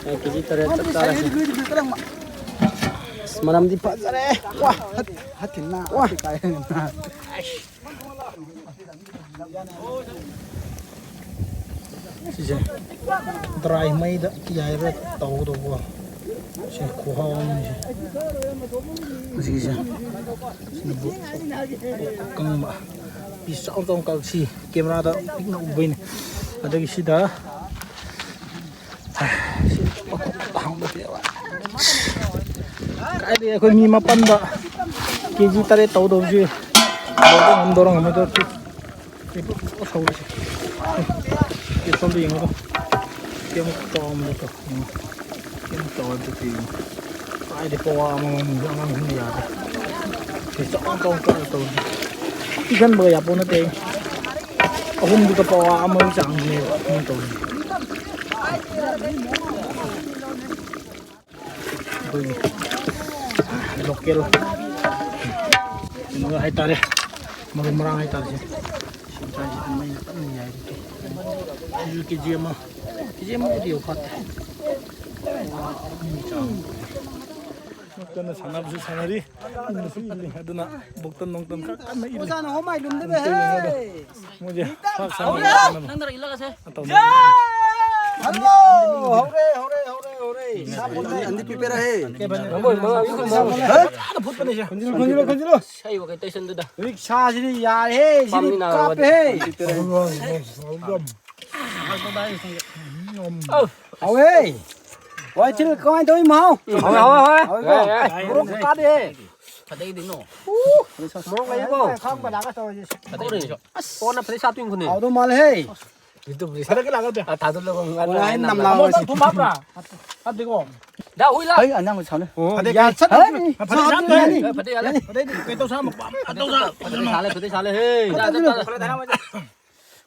ꯑꯦ, ꯀꯦ ꯖꯤ ꯇꯔꯦꯠ ꯆꯞ ꯆꯥꯔꯦ꯫ ꯑꯁ, ꯃꯅꯝꯗꯤ ꯐꯖꯔꯦ꯫ ꯋꯥ꯫ ꯍꯠ-, ꯍꯠ ꯊꯤꯟꯅ꯫ ꯋꯥ꯫ ꯍꯠ ꯀꯥꯏ ꯍꯦꯟꯅ꯫ ꯁꯤꯁꯦ dry ꯃꯩꯗ ꯌꯥꯏꯔꯒ ꯇꯧꯒꯗꯧꯕ꯫ ꯁꯤ ꯈꯨꯍꯥꯎ ꯑꯃꯅꯤ ꯁꯤ꯫ ꯍꯧꯖꯤꯛꯀꯤꯁꯦ꯫ ꯁꯤꯅ ꯕꯨ-, ꯑꯀꯪꯕ꯫ ꯄꯤꯁ ꯆꯥꯎ ꯆꯥꯎ ꯀꯛꯁꯤ꯫ Cameraꯗ ꯄꯤꯛꯅ ꯎꯕꯩꯅꯦ꯫ ꯑꯗꯒꯤ ꯁꯤꯗ ꯀꯥꯏꯗꯩ ꯑꯩꯈꯣꯏ ꯃꯤ ꯃꯥꯄꯟꯗ ꯀꯦ ꯖꯤ ꯇꯔꯦꯠ ꯇꯧꯗꯧꯁꯤ ꯂꯧꯕ ꯉꯝꯗꯧꯔ ꯉꯝꯃꯣꯏꯗꯧꯔ ꯁꯤ ꯄꯨꯂꯞ ꯁꯧꯔꯤꯁꯦ꯫ ꯁꯤ ꯁꯣꯝꯗ ꯌꯦꯡꯉꯣ꯫ ꯀꯌꯥꯃꯨꯛ ꯆꯥꯎꯔꯝꯅꯣ ꯇꯣ꯫ ꯌꯦꯡꯉꯣ꯫ ꯀꯌꯥꯃꯨꯛ ꯆꯥꯎꯔꯝꯅꯣ ꯇꯣ ꯌꯦꯡꯉꯣ꯫ ꯀꯥꯏꯗꯩ ꯄꯋꯥ ꯑꯃꯃꯝꯗꯤ ꯑꯉꯥꯡꯁꯤꯡꯅ ꯌꯥꯗ꯭ꯔꯦ꯫ ꯁꯤ ꯆꯥꯎ ꯆꯥꯎ ꯀꯛꯑ ꯇꯧꯔꯤꯁꯦ꯫ ꯄꯤꯛꯍꯟꯕꯒ ꯌꯥꯄꯣꯠ ꯅꯠꯇꯦ꯫ ꯑꯍꯨꯝꯗꯨꯗ ꯄꯋꯥ ꯑꯃꯒꯤ ꯆꯥꯡꯗꯨꯅꯦꯕ ꯃꯣꯏꯅ ꯇꯧꯔꯤꯁꯦ꯫ ꯑꯩꯈꯣꯏꯒꯤ local ꯀꯩꯅꯣ ꯍꯥꯏꯇꯥꯔꯦ, ꯃꯔꯨ ꯃꯔꯥꯡ ꯍꯥꯏꯇꯥꯔꯦ꯫ ꯁꯤ ꯁꯤ ꯃꯩꯅ ꯀꯟꯅ ꯌꯥꯏꯔꯤ꯫ ꯁꯤꯁꯨ ꯀꯦ ꯖꯤ ꯑꯃ, ꯀꯦ ꯖꯤ ꯑꯃꯕꯨꯗꯤ ꯌꯧꯐꯥꯠꯇꯦ꯫ ꯀꯟꯅ ꯁꯥꯟꯅꯕꯁꯨ ꯁꯥꯟꯅꯔꯤ, ꯏꯟꯕꯁꯨ ꯏꯜꯂꯤ꯫ ꯑꯗꯨꯅ ꯕꯣꯛꯇꯟ ꯅꯣꯡꯇꯟ ꯈꯔ ꯀꯟꯅ ꯏꯜꯂꯤ꯫ ꯑꯣꯖꯥꯅ ꯍꯣꯝ ꯃꯥꯏ ꯂꯨꯝꯗꯕ ꯍꯦ꯫ ꯃꯣꯏꯁꯦ ꯆꯥꯛ ꯆꯥꯅꯕ ꯀꯟꯅ ꯅꯪꯗꯔ ꯏꯜꯂꯒꯁꯦ꯫ ꯇꯧꯅꯔꯤ꯫ ꯍꯜꯂꯣ! ꯍꯧꯔꯦ, ꯍꯧꯔꯦ, ꯍꯧꯔꯦ, ꯍꯧꯔꯦ꯫ ꯁꯥ ꯄꯣꯠ ꯑꯅꯤ, ꯑꯅꯤ ꯄꯤꯕꯤꯔꯛꯑꯦ꯫ ꯍꯦ? ꯐꯖꯅ ꯐꯨꯠꯄꯅꯦꯁꯦ꯫ ꯈꯨꯟꯖꯤꯜꯂꯨ, ꯈꯨꯟꯖꯤꯜꯂꯨ, ꯈꯨꯟꯖꯤꯜꯂꯨ꯫ ꯁꯩꯕ ꯀꯩ ꯇꯩꯁꯟꯗꯨꯗ꯫ ꯍꯧꯖꯤꯛ ꯁꯥꯁꯤꯗꯤ ꯌꯥꯔꯦꯍꯦ, ꯁꯤꯗꯤ ꯄꯥꯝꯃꯤ ꯅꯥꯕ ꯀꯥꯞꯄꯦꯍꯦ꯫ ꯍꯥꯎꯋꯦ꯫ ꯍꯣꯏ, ꯊꯤꯜ ꯀꯃꯥꯏꯅ ꯇꯧꯏ ꯃꯍꯥꯎ? ꯍꯥꯎꯋꯦ, ꯍꯥꯎꯋꯦ, ꯍꯥꯎꯋꯦ꯫ ꯍꯥꯎꯋꯦꯀꯣ? ꯌꯥꯏ, ꯌꯥꯏ, ꯌꯥꯏ꯫ ꯃꯣꯔꯣꯛ ꯀꯥꯗꯦ꯫ ꯐꯗꯩꯗꯤꯅꯣ꯫ ꯃꯣꯔꯣꯛ ꯂꯩꯌꯦꯀꯣ꯫ ꯈꯥꯡ ꯕꯗꯥꯒ ꯇꯧꯔꯁꯤ꯫ ꯐꯗꯩꯗꯤꯅꯣ꯫ ꯑꯁ꯫ ꯀꯣꯟꯅ ꯐꯗꯩ ꯁꯥꯠꯇꯣꯏꯅꯤ꯫ ꯍꯥꯎꯗꯧ ꯃꯥꯜꯂꯦꯍꯦ꯫ ꯌꯨꯇꯨꯕ ꯔꯤꯜꯁ꯫ ꯍꯟꯗꯛꯀꯤ ꯂꯥꯛꯀꯗꯦ꯫ ꯑ, ꯊꯥꯗꯣꯛꯂꯒ ꯉꯥꯏ ꯑꯣꯟꯂꯥꯏꯟ ꯂꯥꯛꯑꯦ꯫ ꯅꯝꯂꯥꯎ꯫ ꯑꯃꯨꯛ ꯊꯨꯝ ꯍꯥꯞꯄ꯭ꯔꯥ? ꯍꯥꯞꯇꯦꯀꯣ꯫ ꯗꯥ ꯍꯨꯏꯂꯥ꯫ ꯑꯩ ꯑꯉꯥꯡ ꯁꯥꯎꯅ꯫ ꯑꯣ, ꯐꯗꯤ ꯌꯥ, ꯌꯥ, ꯁꯠ ꯍꯥꯏ! ꯐꯗꯤ ꯌꯥ, ꯁꯥꯎꯅ꯫ ꯐꯗꯤ ꯌꯥ꯫ ꯑꯗꯩꯗꯤ ꯀꯩ ꯇꯧꯁꯥ ꯑꯃꯨꯛ ꯄꯥꯝ-, ꯐꯗꯤ ꯁꯥꯂꯦ, ꯐꯗꯤ ꯁꯥꯂꯦ, ꯍꯦ꯫ ꯐꯗꯤ ꯁꯥꯂꯦ꯫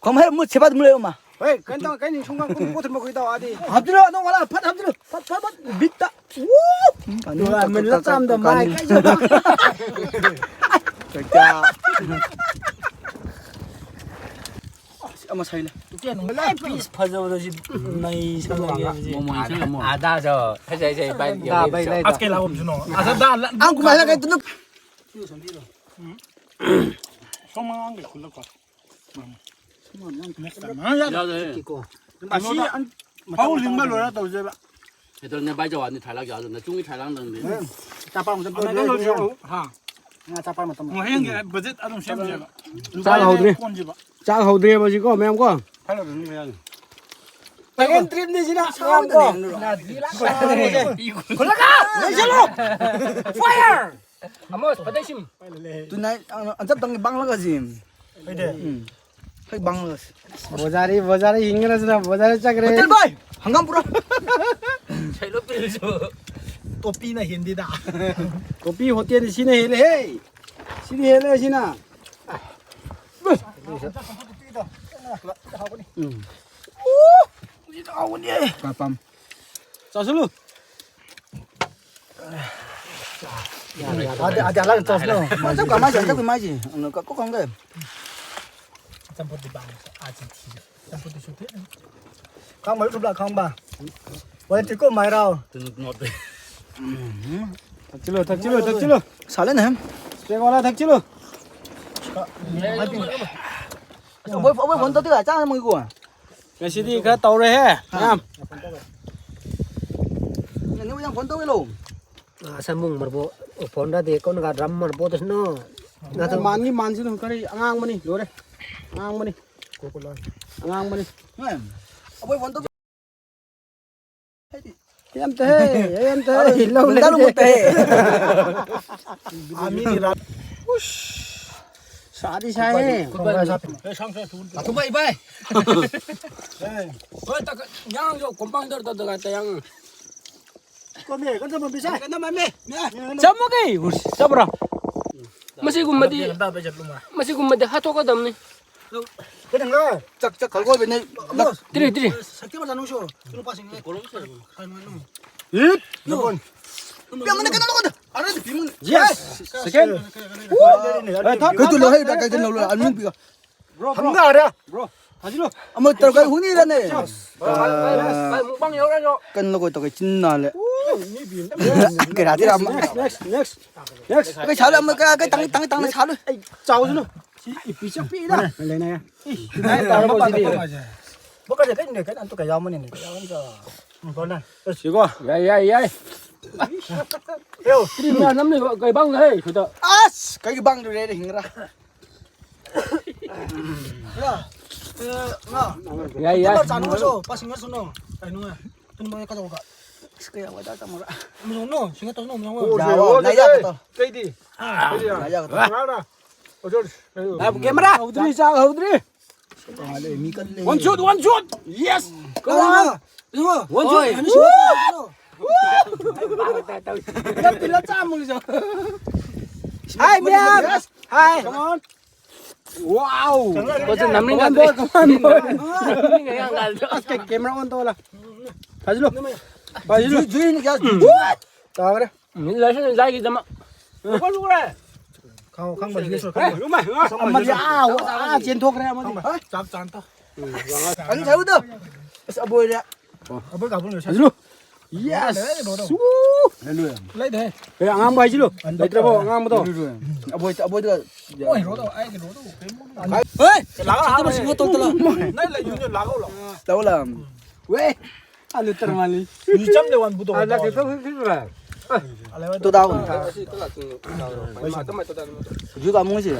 ꯈꯣꯝ ꯍꯦ, ꯃꯨꯠ ꯁꯦꯕꯥꯠ ꯃꯨꯠ ꯂꯩꯌꯣ ꯃꯥ꯫ ꯍꯣꯏ, ꯀꯩꯅꯣ ꯇꯧ, ꯀꯩꯅꯣ ꯁꯨꯝ ꯀꯥꯡ ꯀꯨꯝ ꯄꯣꯠ ꯊꯝꯕ ꯀꯨꯏ ꯇꯧ ꯑꯗꯤ꯫ ꯍꯥꯞꯆꯤꯜꯂꯣ, ꯑꯗꯨꯝ ꯋꯥꯂꯥ, ꯐꯠ ꯍꯥꯞꯆꯤꯜꯂꯣ꯫ ꯐꯠ, ꯐꯠ, ꯐꯠ, ꯕꯤꯠꯇ꯫ ꯎꯝ, ꯃꯤꯅꯠ ꯆꯥꯝꯗ ꯃꯥꯏ ꯀꯥꯏ ꯆꯠꯂꯣ꯫ ꯀꯩꯀꯥ꯫ ꯑꯁ, ꯑꯃ ꯁꯥꯏꯂꯦ꯫ ꯄꯤꯁ ꯐꯖꯕꯗꯣ ꯁꯤ ꯅꯩ ꯁꯜꯂꯒꯦ ꯍꯧꯖꯤꯛ꯫ ꯃꯣꯃꯣ ꯏꯟꯁꯜꯂꯣ, ꯃꯣꯃꯣ꯫ ꯑꯗꯥꯗꯣ, ꯐꯖꯩ, ꯐꯖꯩ, ꯚꯥꯏ, ꯗꯥ, ꯌꯧꯔꯤ ꯚꯥꯏ, ꯁꯣ꯫ ꯂꯩ꯫ ꯑꯁ, ꯀꯩ ꯂꯥꯛꯑꯣ ꯁꯤꯅꯣ? ꯑꯁ, ꯗꯥ, ꯂ-, ꯑꯪ, ꯀꯃꯥꯏꯅ ꯀꯩ ꯇꯨꯅꯨ? ꯁꯣꯝ ꯑꯉꯥꯡꯒꯤ ꯈꯨꯜꯂꯛꯄ꯫ ꯌꯥꯗ꯭ꯔꯦ꯫ ꯀꯣ꯫ ꯐꯧ ꯂꯤꯡꯕ ꯂꯣꯏꯔ ꯇꯧꯁꯦꯕ꯫ ꯀꯩꯗꯧꯔꯤꯅꯦ ꯚꯥꯏ ꯖꯋꯥꯗꯤ ꯊꯥꯏꯂꯥꯛ ꯌꯥꯎꯗꯅ ꯆꯨꯡꯒꯤ ꯊꯥꯏꯂꯥꯛ ꯅꯪꯗꯤ꯫ ꯆꯥꯄꯥ ꯑꯃ ꯆꯠꯄ ꯑꯃꯅ ꯂꯣꯏꯔꯦ꯫ ꯂꯣꯏꯁꯤꯜꯂꯣ꯫ ꯍꯥ꯫ ꯉꯥ ꯆꯥꯄꯥ ꯃꯇꯝ꯫ ꯃꯣꯏ ꯍꯌꯦꯡꯒꯤ ꯕꯖꯦꯠ ꯑꯗꯨꯝ ꯁꯦꯝꯁꯦꯕ꯫ ꯆꯥꯛ ꯍꯧꯗ꯭ꯔꯤ꯫ ꯀꯣꯟꯁꯤꯕ꯫ ꯆꯥꯛ ꯍꯧꯗ꯭ꯔꯤꯕ ꯁꯤꯀꯣ ꯃꯌꯥꯝ ꯀꯣ꯫ ꯐꯔꯦ ꯑꯗꯨꯝ ꯃꯌꯥꯝ꯫ ꯁꯦꯀꯦꯟ ꯇ꯭ꯔꯤꯞꯅꯤ ꯁꯤꯅ ꯃꯌꯥꯝ ꯀꯣ꯫ ꯈꯨꯜꯂꯒ ꯂꯩꯁꯜꯂꯣ꯫ ꯐꯥꯏꯌꯔ! ꯑꯃꯣꯁ, ꯐꯗꯩꯁꯤꯝ꯫ ꯇꯨꯅꯥꯏꯠ, ꯑ, ꯑꯟꯆꯞꯇꯪꯒꯤ ꯕꯥꯡꯂꯒꯁꯤ꯫ ꯎꯝ꯫ ꯍꯣꯏ, ꯕꯥꯡꯂꯒꯁꯤ꯫ ꯕꯣꯖꯥꯔꯤ, ꯕꯣꯖꯥꯔꯤ ꯍꯤꯡꯈ꯭ꯔꯁꯤꯅ ꯕꯣꯖꯥꯔꯤ ꯆꯠꯈ꯭ꯔꯦ꯫ ꯍꯣꯇꯦꯜ ꯕꯣꯏ! ꯍꯪꯒꯥꯝ ꯄꯨꯔꯛ꯫ ꯁꯩꯂꯣ ꯄꯤꯔꯁꯨ꯫ ꯇꯣꯄꯤꯅ ꯍꯦꯟꯗꯦꯗ꯫ ꯇꯣꯄꯤ ꯍꯣꯇꯦꯜꯗꯤ ꯁꯤꯅ ꯍꯦꯜꯂꯦꯍꯦ꯫ ꯁꯤꯅ ꯍꯦꯜꯂꯦ, ꯁꯤꯅ꯫ ꯎꯝ꯫ ꯎ! ꯁꯤꯗ ꯍꯥꯎꯕꯅꯦ꯫ ꯄꯥꯝ, ꯄꯥꯝ꯫ ꯆꯥꯁꯤꯜꯂꯨ꯫ ꯑꯗ, ꯑꯗ, ꯑꯂꯥꯏ ꯆꯥꯁꯤꯜꯂꯣ꯫ ꯃꯥꯏꯁꯦ ꯀꯃꯥꯏ ꯆꯥꯁꯤꯜꯂꯨ, ꯃꯥꯏꯁꯦ? ꯑꯪ, ꯀꯛ-, ꯀꯛ-, ꯀꯛ-, ꯀꯛ-, ꯆꯝꯐꯨꯠꯇꯤ ꯄꯥꯝꯃꯦ꯫ ꯑꯥ, ꯆꯤꯟ ꯊꯤꯔꯦ꯫ ꯆꯝꯐꯨꯠꯇꯤ ꯁꯨꯛꯊꯛ-, ꯈꯥꯡ ꯃꯔꯨ ꯊꯨꯝꯂꯥ ꯈꯥꯡꯕ꯫ ꯍꯣꯔꯦꯟ ꯇꯤꯀꯣ ꯃꯥꯏꯔꯥꯎ꯫ ꯊꯛꯆꯤꯜꯂꯣ, ꯊꯛꯆꯤꯜꯂꯣ, ꯊꯛꯆꯤꯜꯂꯣ꯫ ꯁꯥꯠꯂꯦꯅꯦ꯫ ꯆꯦꯡ ꯋꯥꯂꯥ ꯊꯛꯆꯤꯜꯂꯣ꯫ ꯑꯁ, ꯑꯕꯣꯏ, ꯑꯕꯣꯏ ꯐꯣꯟ ꯇꯧꯗꯦ, ꯆꯥ ꯃꯣꯏꯀꯣ꯫ ꯉꯁꯤꯗꯤ ꯈꯔ ꯇꯧꯔꯦꯍꯦ, ꯃꯌꯥꯝ꯫ ꯅꯪ ꯌꯥꯝ ꯐꯣꯟ ꯇꯧꯋꯦꯂꯣ꯫ ꯑꯁ, ꯃꯨꯡ ꯃꯔꯕꯣ, ꯐꯣꯟꯗꯗꯤ ꯀꯣꯟꯒ ꯗ꯭ꯔꯝ ꯃꯔꯕꯣ ꯇꯁꯅꯣ꯫ ꯃꯥꯟꯅꯤ, ꯃꯥꯟꯁꯤꯅ ꯀꯔꯤ ꯑꯉꯥꯡꯕꯅꯤ, ꯂꯣꯏꯔꯦ꯫ ꯑꯉꯥꯡꯕꯅꯤ꯫ ꯑꯉꯥꯡꯕꯅꯤ꯫ ꯑꯕꯣꯏ ꯐꯣꯟ ꯇꯧ꯫ ꯌꯥꯝ ꯇꯍꯦ, ꯌꯥꯝ ꯇꯍꯦ, ꯂꯧ ꯂꯩ꯫ ꯅꯨꯡꯗꯥꯡ ꯃꯨꯠ ꯇꯍꯦ꯫ ꯑꯥ, ꯃꯤꯒꯤ ꯂꯥꯛ-, ꯎꯁ꯫ ꯁꯥꯗꯤ ꯁꯥꯏꯍꯦ꯫ ꯊꯨꯝꯕ ꯏꯕꯥꯏ꯫ ꯍꯣꯏ, ꯇꯛ-, ꯌꯥꯡꯁꯨ compound ꯇꯧꯔ ꯇꯧꯗ ꯉꯥꯏ ꯇ ꯌꯥꯡ꯫ ꯀꯣꯝꯃꯦ, ꯀꯣꯝ ꯆꯪꯕ ꯄꯤꯁꯥ꯫ ꯀꯣꯝ ꯆꯪꯕ ꯃꯦ꯫ ꯆꯥꯃꯨꯒꯤ ꯎꯔꯁꯤ ꯆꯥꯕ꯭ꯔꯥ? ꯃꯁꯤꯒꯨꯝꯕꯗꯤ, ꯃꯁꯤꯒꯨꯝꯕꯗꯤ ꯍꯥꯠꯇꯣꯛꯀꯗꯕꯅꯤ꯫ ꯀꯩꯅꯣ? ꯆꯥꯛ, ꯆꯥꯛ ꯈꯜꯒꯣꯏꯕꯅꯦ꯫ ꯇꯤꯔꯤ, ꯇꯤꯔꯤ꯫ ꯁꯛꯇꯤ ꯃꯆꯥ ꯅꯨꯡꯁꯨ꯫ ꯅꯨꯄꯥꯁꯤꯡꯅ꯫ ꯏꯠ! ꯅꯪꯉꯣꯟ꯫ ꯄꯤꯌꯥꯃꯅ ꯀꯩꯅꯣ ꯅꯪꯉꯣꯟꯗ꯫ ꯑꯔꯦ, ꯄꯤꯃꯨꯟ꯫ Yes! Second! ꯀꯩꯅꯣ ꯂꯧ, ꯀꯩꯅꯣ ꯂꯧ, ꯀꯩꯅꯣ ꯂꯧ, ꯑꯅꯤ ꯄꯤꯌꯣ꯫ Bro, bro. ꯍꯪꯒꯥꯔꯦ꯫ Bro, ꯍꯥꯖꯤꯜꯂꯨ꯫ ꯑꯃ ꯇꯧꯔꯒ ꯍꯨꯅꯤꯔꯅꯦ꯫ ꯚꯥꯏ, ꯚꯥꯏ, ꯚꯥꯏ, ꯚꯥꯏ, ꯃꯨꯛꯕꯥꯡ ꯌꯧꯔꯛꯑꯁꯨ꯫ ꯀꯟꯅ ꯂꯧꯒꯣꯏ ꯇꯧꯒꯦ, ꯆꯤꯟ ꯅꯥꯜꯂꯦ꯫ ꯃꯤ ꯕꯤ ꯑꯦꯝ ꯗꯕ꯭ꯂꯤꯎ꯫ ꯀꯩꯔꯥꯗꯤ ꯔꯥꯝ꯫ Next, next, next, next. ꯀꯩ ꯁꯥꯂꯨ ꯑꯃ ꯀꯩ, ꯀꯩ ꯇꯪ, ꯇꯪ, ꯇꯪ ꯁꯥꯂꯨ꯫ ꯑꯩ ꯆꯥꯎꯁꯅꯨ꯫ ꯁꯤ ꯏꯄꯤ ꯆꯞꯄꯤꯗ꯫ ꯂꯩꯅ꯫ ꯏ, ꯏ, ꯇꯥꯔꯕꯣ ꯁꯤꯗꯤ? ꯕꯣꯀꯥꯁꯦ ꯀꯩꯅꯣꯅꯦ, ꯀꯩꯅꯣ ꯑꯝꯇ ꯀꯩ ꯌꯥꯎꯃꯅꯤꯅꯦ, ꯀꯩ ꯌꯥꯎꯃꯅꯤꯗ꯫ ꯕꯣꯂꯦ꯫ ꯁꯤꯀꯣ꯫ ꯌꯥꯏ, ꯌꯥꯏ, ꯌꯥꯏ꯫ ꯌꯣ꯫ ꯇ꯭ꯔꯤꯝ ꯌꯥꯝ ꯅꯝꯂꯤꯕ, ꯀꯩ ꯕꯥꯡ ꯍꯩ, ꯈꯨꯗ꯫ ꯑꯁ! ꯀꯩꯒꯤ ꯕꯥꯡꯗꯨꯔꯦ, ꯍꯤꯡꯒ꯭ꯔꯥ? ꯌꯥ꯫ ꯑꯦ, ꯉꯥ꯫ ꯌꯥꯏ, ꯌꯥꯏ꯫ ꯇꯨꯝꯕ ꯆꯥꯅꯨ ꯉꯁꯣ, ꯄꯥꯁꯤꯡ ꯉꯁꯨꯅꯣ꯫ ꯀꯩꯅꯣ ꯉꯥ꯫ ꯇꯨꯝꯕ ꯀꯗꯧꯕ꯫ ꯑꯁ, ꯀꯌꯥ ꯋꯥꯏꯗ ꯇꯝꯃꯒ꯫ ꯃꯤꯅꯣꯡꯅꯣ, ꯁꯤꯡꯒ ꯇꯧꯅꯣ, ꯃꯤꯅꯣꯡꯅꯣ꯫ ꯌꯥ, ꯋꯥ, ꯅꯥꯏ ꯌꯥ ꯀꯇꯣ꯫ ꯀꯩꯗꯤ? ꯅꯥꯏ ꯌꯥ ꯀꯇꯣ꯫ ꯉꯥ꯫ ꯀꯦꯃꯦꯔꯥ ꯍꯧꯗ꯭ꯔꯤ, ꯆꯥꯛ ꯍꯧꯗ꯭ꯔꯤ꯫ ꯃꯥꯜꯂꯦ, ꯃꯤ ꯀꯜꯂꯦ꯫ One shot, one shot! Yes! Come on! One shot! Oi! One shot! Woo! Woo! Pilot, pilot, sama mo siya. Hi, Miam! Yes! Hi! Come on! Wow! Come on, boy, come on, boy. Come on, boy. As kay camera on to wala. Pajlo. Pajlo. Juy, Juy, Juy. Tama na. ꯎꯝ, ꯂꯥꯏꯁꯪ ꯂꯥꯏꯒꯤꯗꯃꯛ꯫ ꯂꯨꯄꯥ ꯂꯨꯔꯦ꯫ ꯈꯥꯎ, ꯈꯪꯕ yes ꯑꯦ, ꯈꯪꯕ꯫ ꯂꯨꯃꯥꯏ, ꯂꯨꯃꯥꯏ꯫ ꯑꯃꯗꯤ ꯑꯥ, ꯑꯥ, ꯆꯦꯟꯊꯣꯛꯈ꯭ꯔꯦ ꯑꯃꯗꯤ꯫ ꯆꯥꯛ ꯆꯥꯟꯇ꯫ ꯑꯅꯤ ꯁꯥꯏꯕꯗꯣ꯫ ꯑꯁ, ꯑꯕꯣꯏꯔꯦ꯫ ꯑꯕꯣꯏ ꯀꯥꯕꯨ ꯂꯣꯏꯁꯦ꯫ ꯍꯥꯏꯖꯤꯜꯂꯨ꯫ Yes꯫ ꯂꯩꯔꯦ, ꯂꯣꯏꯔꯦ꯫ ꯁꯨ꯫ ꯂꯩꯔꯦ꯫ ꯑꯦ, ꯑꯉꯥꯡꯕ ꯍꯥꯏꯖꯤꯜꯂꯨ꯫ ꯂꯩꯇ꯭ꯔꯕꯣ ꯑꯉꯥꯡꯕꯗꯣ? ꯑꯕꯣꯏ, ꯑꯕꯣꯏꯗ꯫ ꯍꯣꯏ, ꯔꯣꯗꯣ, ꯑꯩꯒꯤ ꯔꯣꯗꯣ꯫ ꯍꯣꯏ꯫ ꯂꯥꯛꯑꯣ, ꯂꯥꯛꯑꯣ꯫ ꯅꯪ ꯂꯩ, ꯌꯨꯝꯗ ꯂꯥꯛꯑꯣ, ꯂꯥꯛꯑꯣ꯫ ꯂꯥꯛꯑꯣ, ꯂꯥꯛꯑꯣ꯫ ꯋꯦ꯫ ꯑꯂꯨ ꯇꯔꯃꯥꯂꯤ꯫ ꯌꯨ ꯆꯝ ꯂꯩ ꯋꯥꯟ ꯕꯨꯗꯣ꯫ ꯑ, ꯂꯥꯛꯀꯦ, ꯇꯧ, ꯇꯧ, ꯇꯧ, ꯇꯧ꯫ ꯑ꯫ Two down. ꯖꯨ ꯀꯥꯃꯨꯡꯁꯤ꯫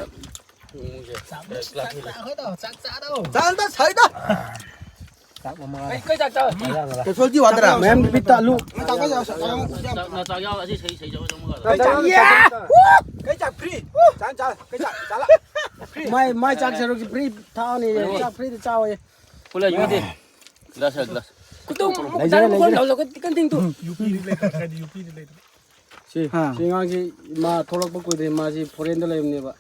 ꯆꯥꯛ ꯆꯥꯗꯧ꯫ ꯆꯥꯛ ꯆꯥꯗꯧ꯫ ꯆꯥꯛ ꯆꯥꯗꯧ꯫ ꯆꯥꯛ ꯃꯃꯥ꯫ ꯀꯩ, ꯀꯩ ꯆꯥꯛ ꯆꯥ? ꯀꯦꯁꯣꯜꯇꯤ ꯋꯥꯗ꯭ꯔꯥ? ꯃꯌꯥꯝꯒꯤ ꯄꯤꯠꯇ ꯑꯂꯨ꯫ ꯆꯥꯛ ꯆꯥ, ꯆꯥꯛ ꯆꯥ꯫ ꯆꯥꯛ, ꯆꯥꯛ ꯌꯥꯎ, ꯑꯁꯤ ꯁꯩ, ꯁꯩ ꯆꯥꯕ ꯆꯪꯕ ꯀꯩ ꯆꯥꯛ? ꯌꯥ! ꯀꯩ ꯆꯥꯛ ꯐ꯭ꯔꯤ? ꯆꯥ, ꯆꯥ, ꯀꯩ ꯆꯥꯛ? ꯆꯥ ꯂꯥ꯫ ꯃꯥꯏ ꯃꯥꯏ ꯆꯥꯛ ꯁꯔꯨꯛꯁꯤ ꯐ꯭ꯔꯤ ꯊꯥꯛꯑꯅꯤ꯫ ꯆꯥꯛ ꯐ꯭ꯔꯤꯗ ꯆꯥꯎꯋꯦ꯫ ꯄꯨꯂ ꯌꯨꯗꯤ꯫ Glass glass. ꯈꯨꯇꯣꯡ ꯂꯩꯖꯔꯦ, ꯗꯥꯏꯔꯦꯛ ꯂꯩꯖꯔꯦ꯫ ꯃꯈꯣꯟ ꯂꯧꯔꯒ ꯀꯟ ꯇꯤꯡ ꯇꯨ꯫ ꯌꯨ ꯄꯤꯗꯤ ꯂꯩꯇꯕ ꯀꯗꯤ ꯌꯨ ꯄꯤꯗꯤ ꯂꯩꯇꯕ꯫ ꯁꯤ ꯍꯥ꯫ ꯁꯤ ꯑꯉꯥꯡꯁꯤ ꯃꯥ ꯊꯣꯛꯂꯛꯄ ꯀꯨꯏꯗ꯭ꯔꯤ꯫ ꯃꯥꯁꯤ ꯐꯣꯔꯦꯟꯗ ꯂꯩꯕꯅꯦꯕ꯫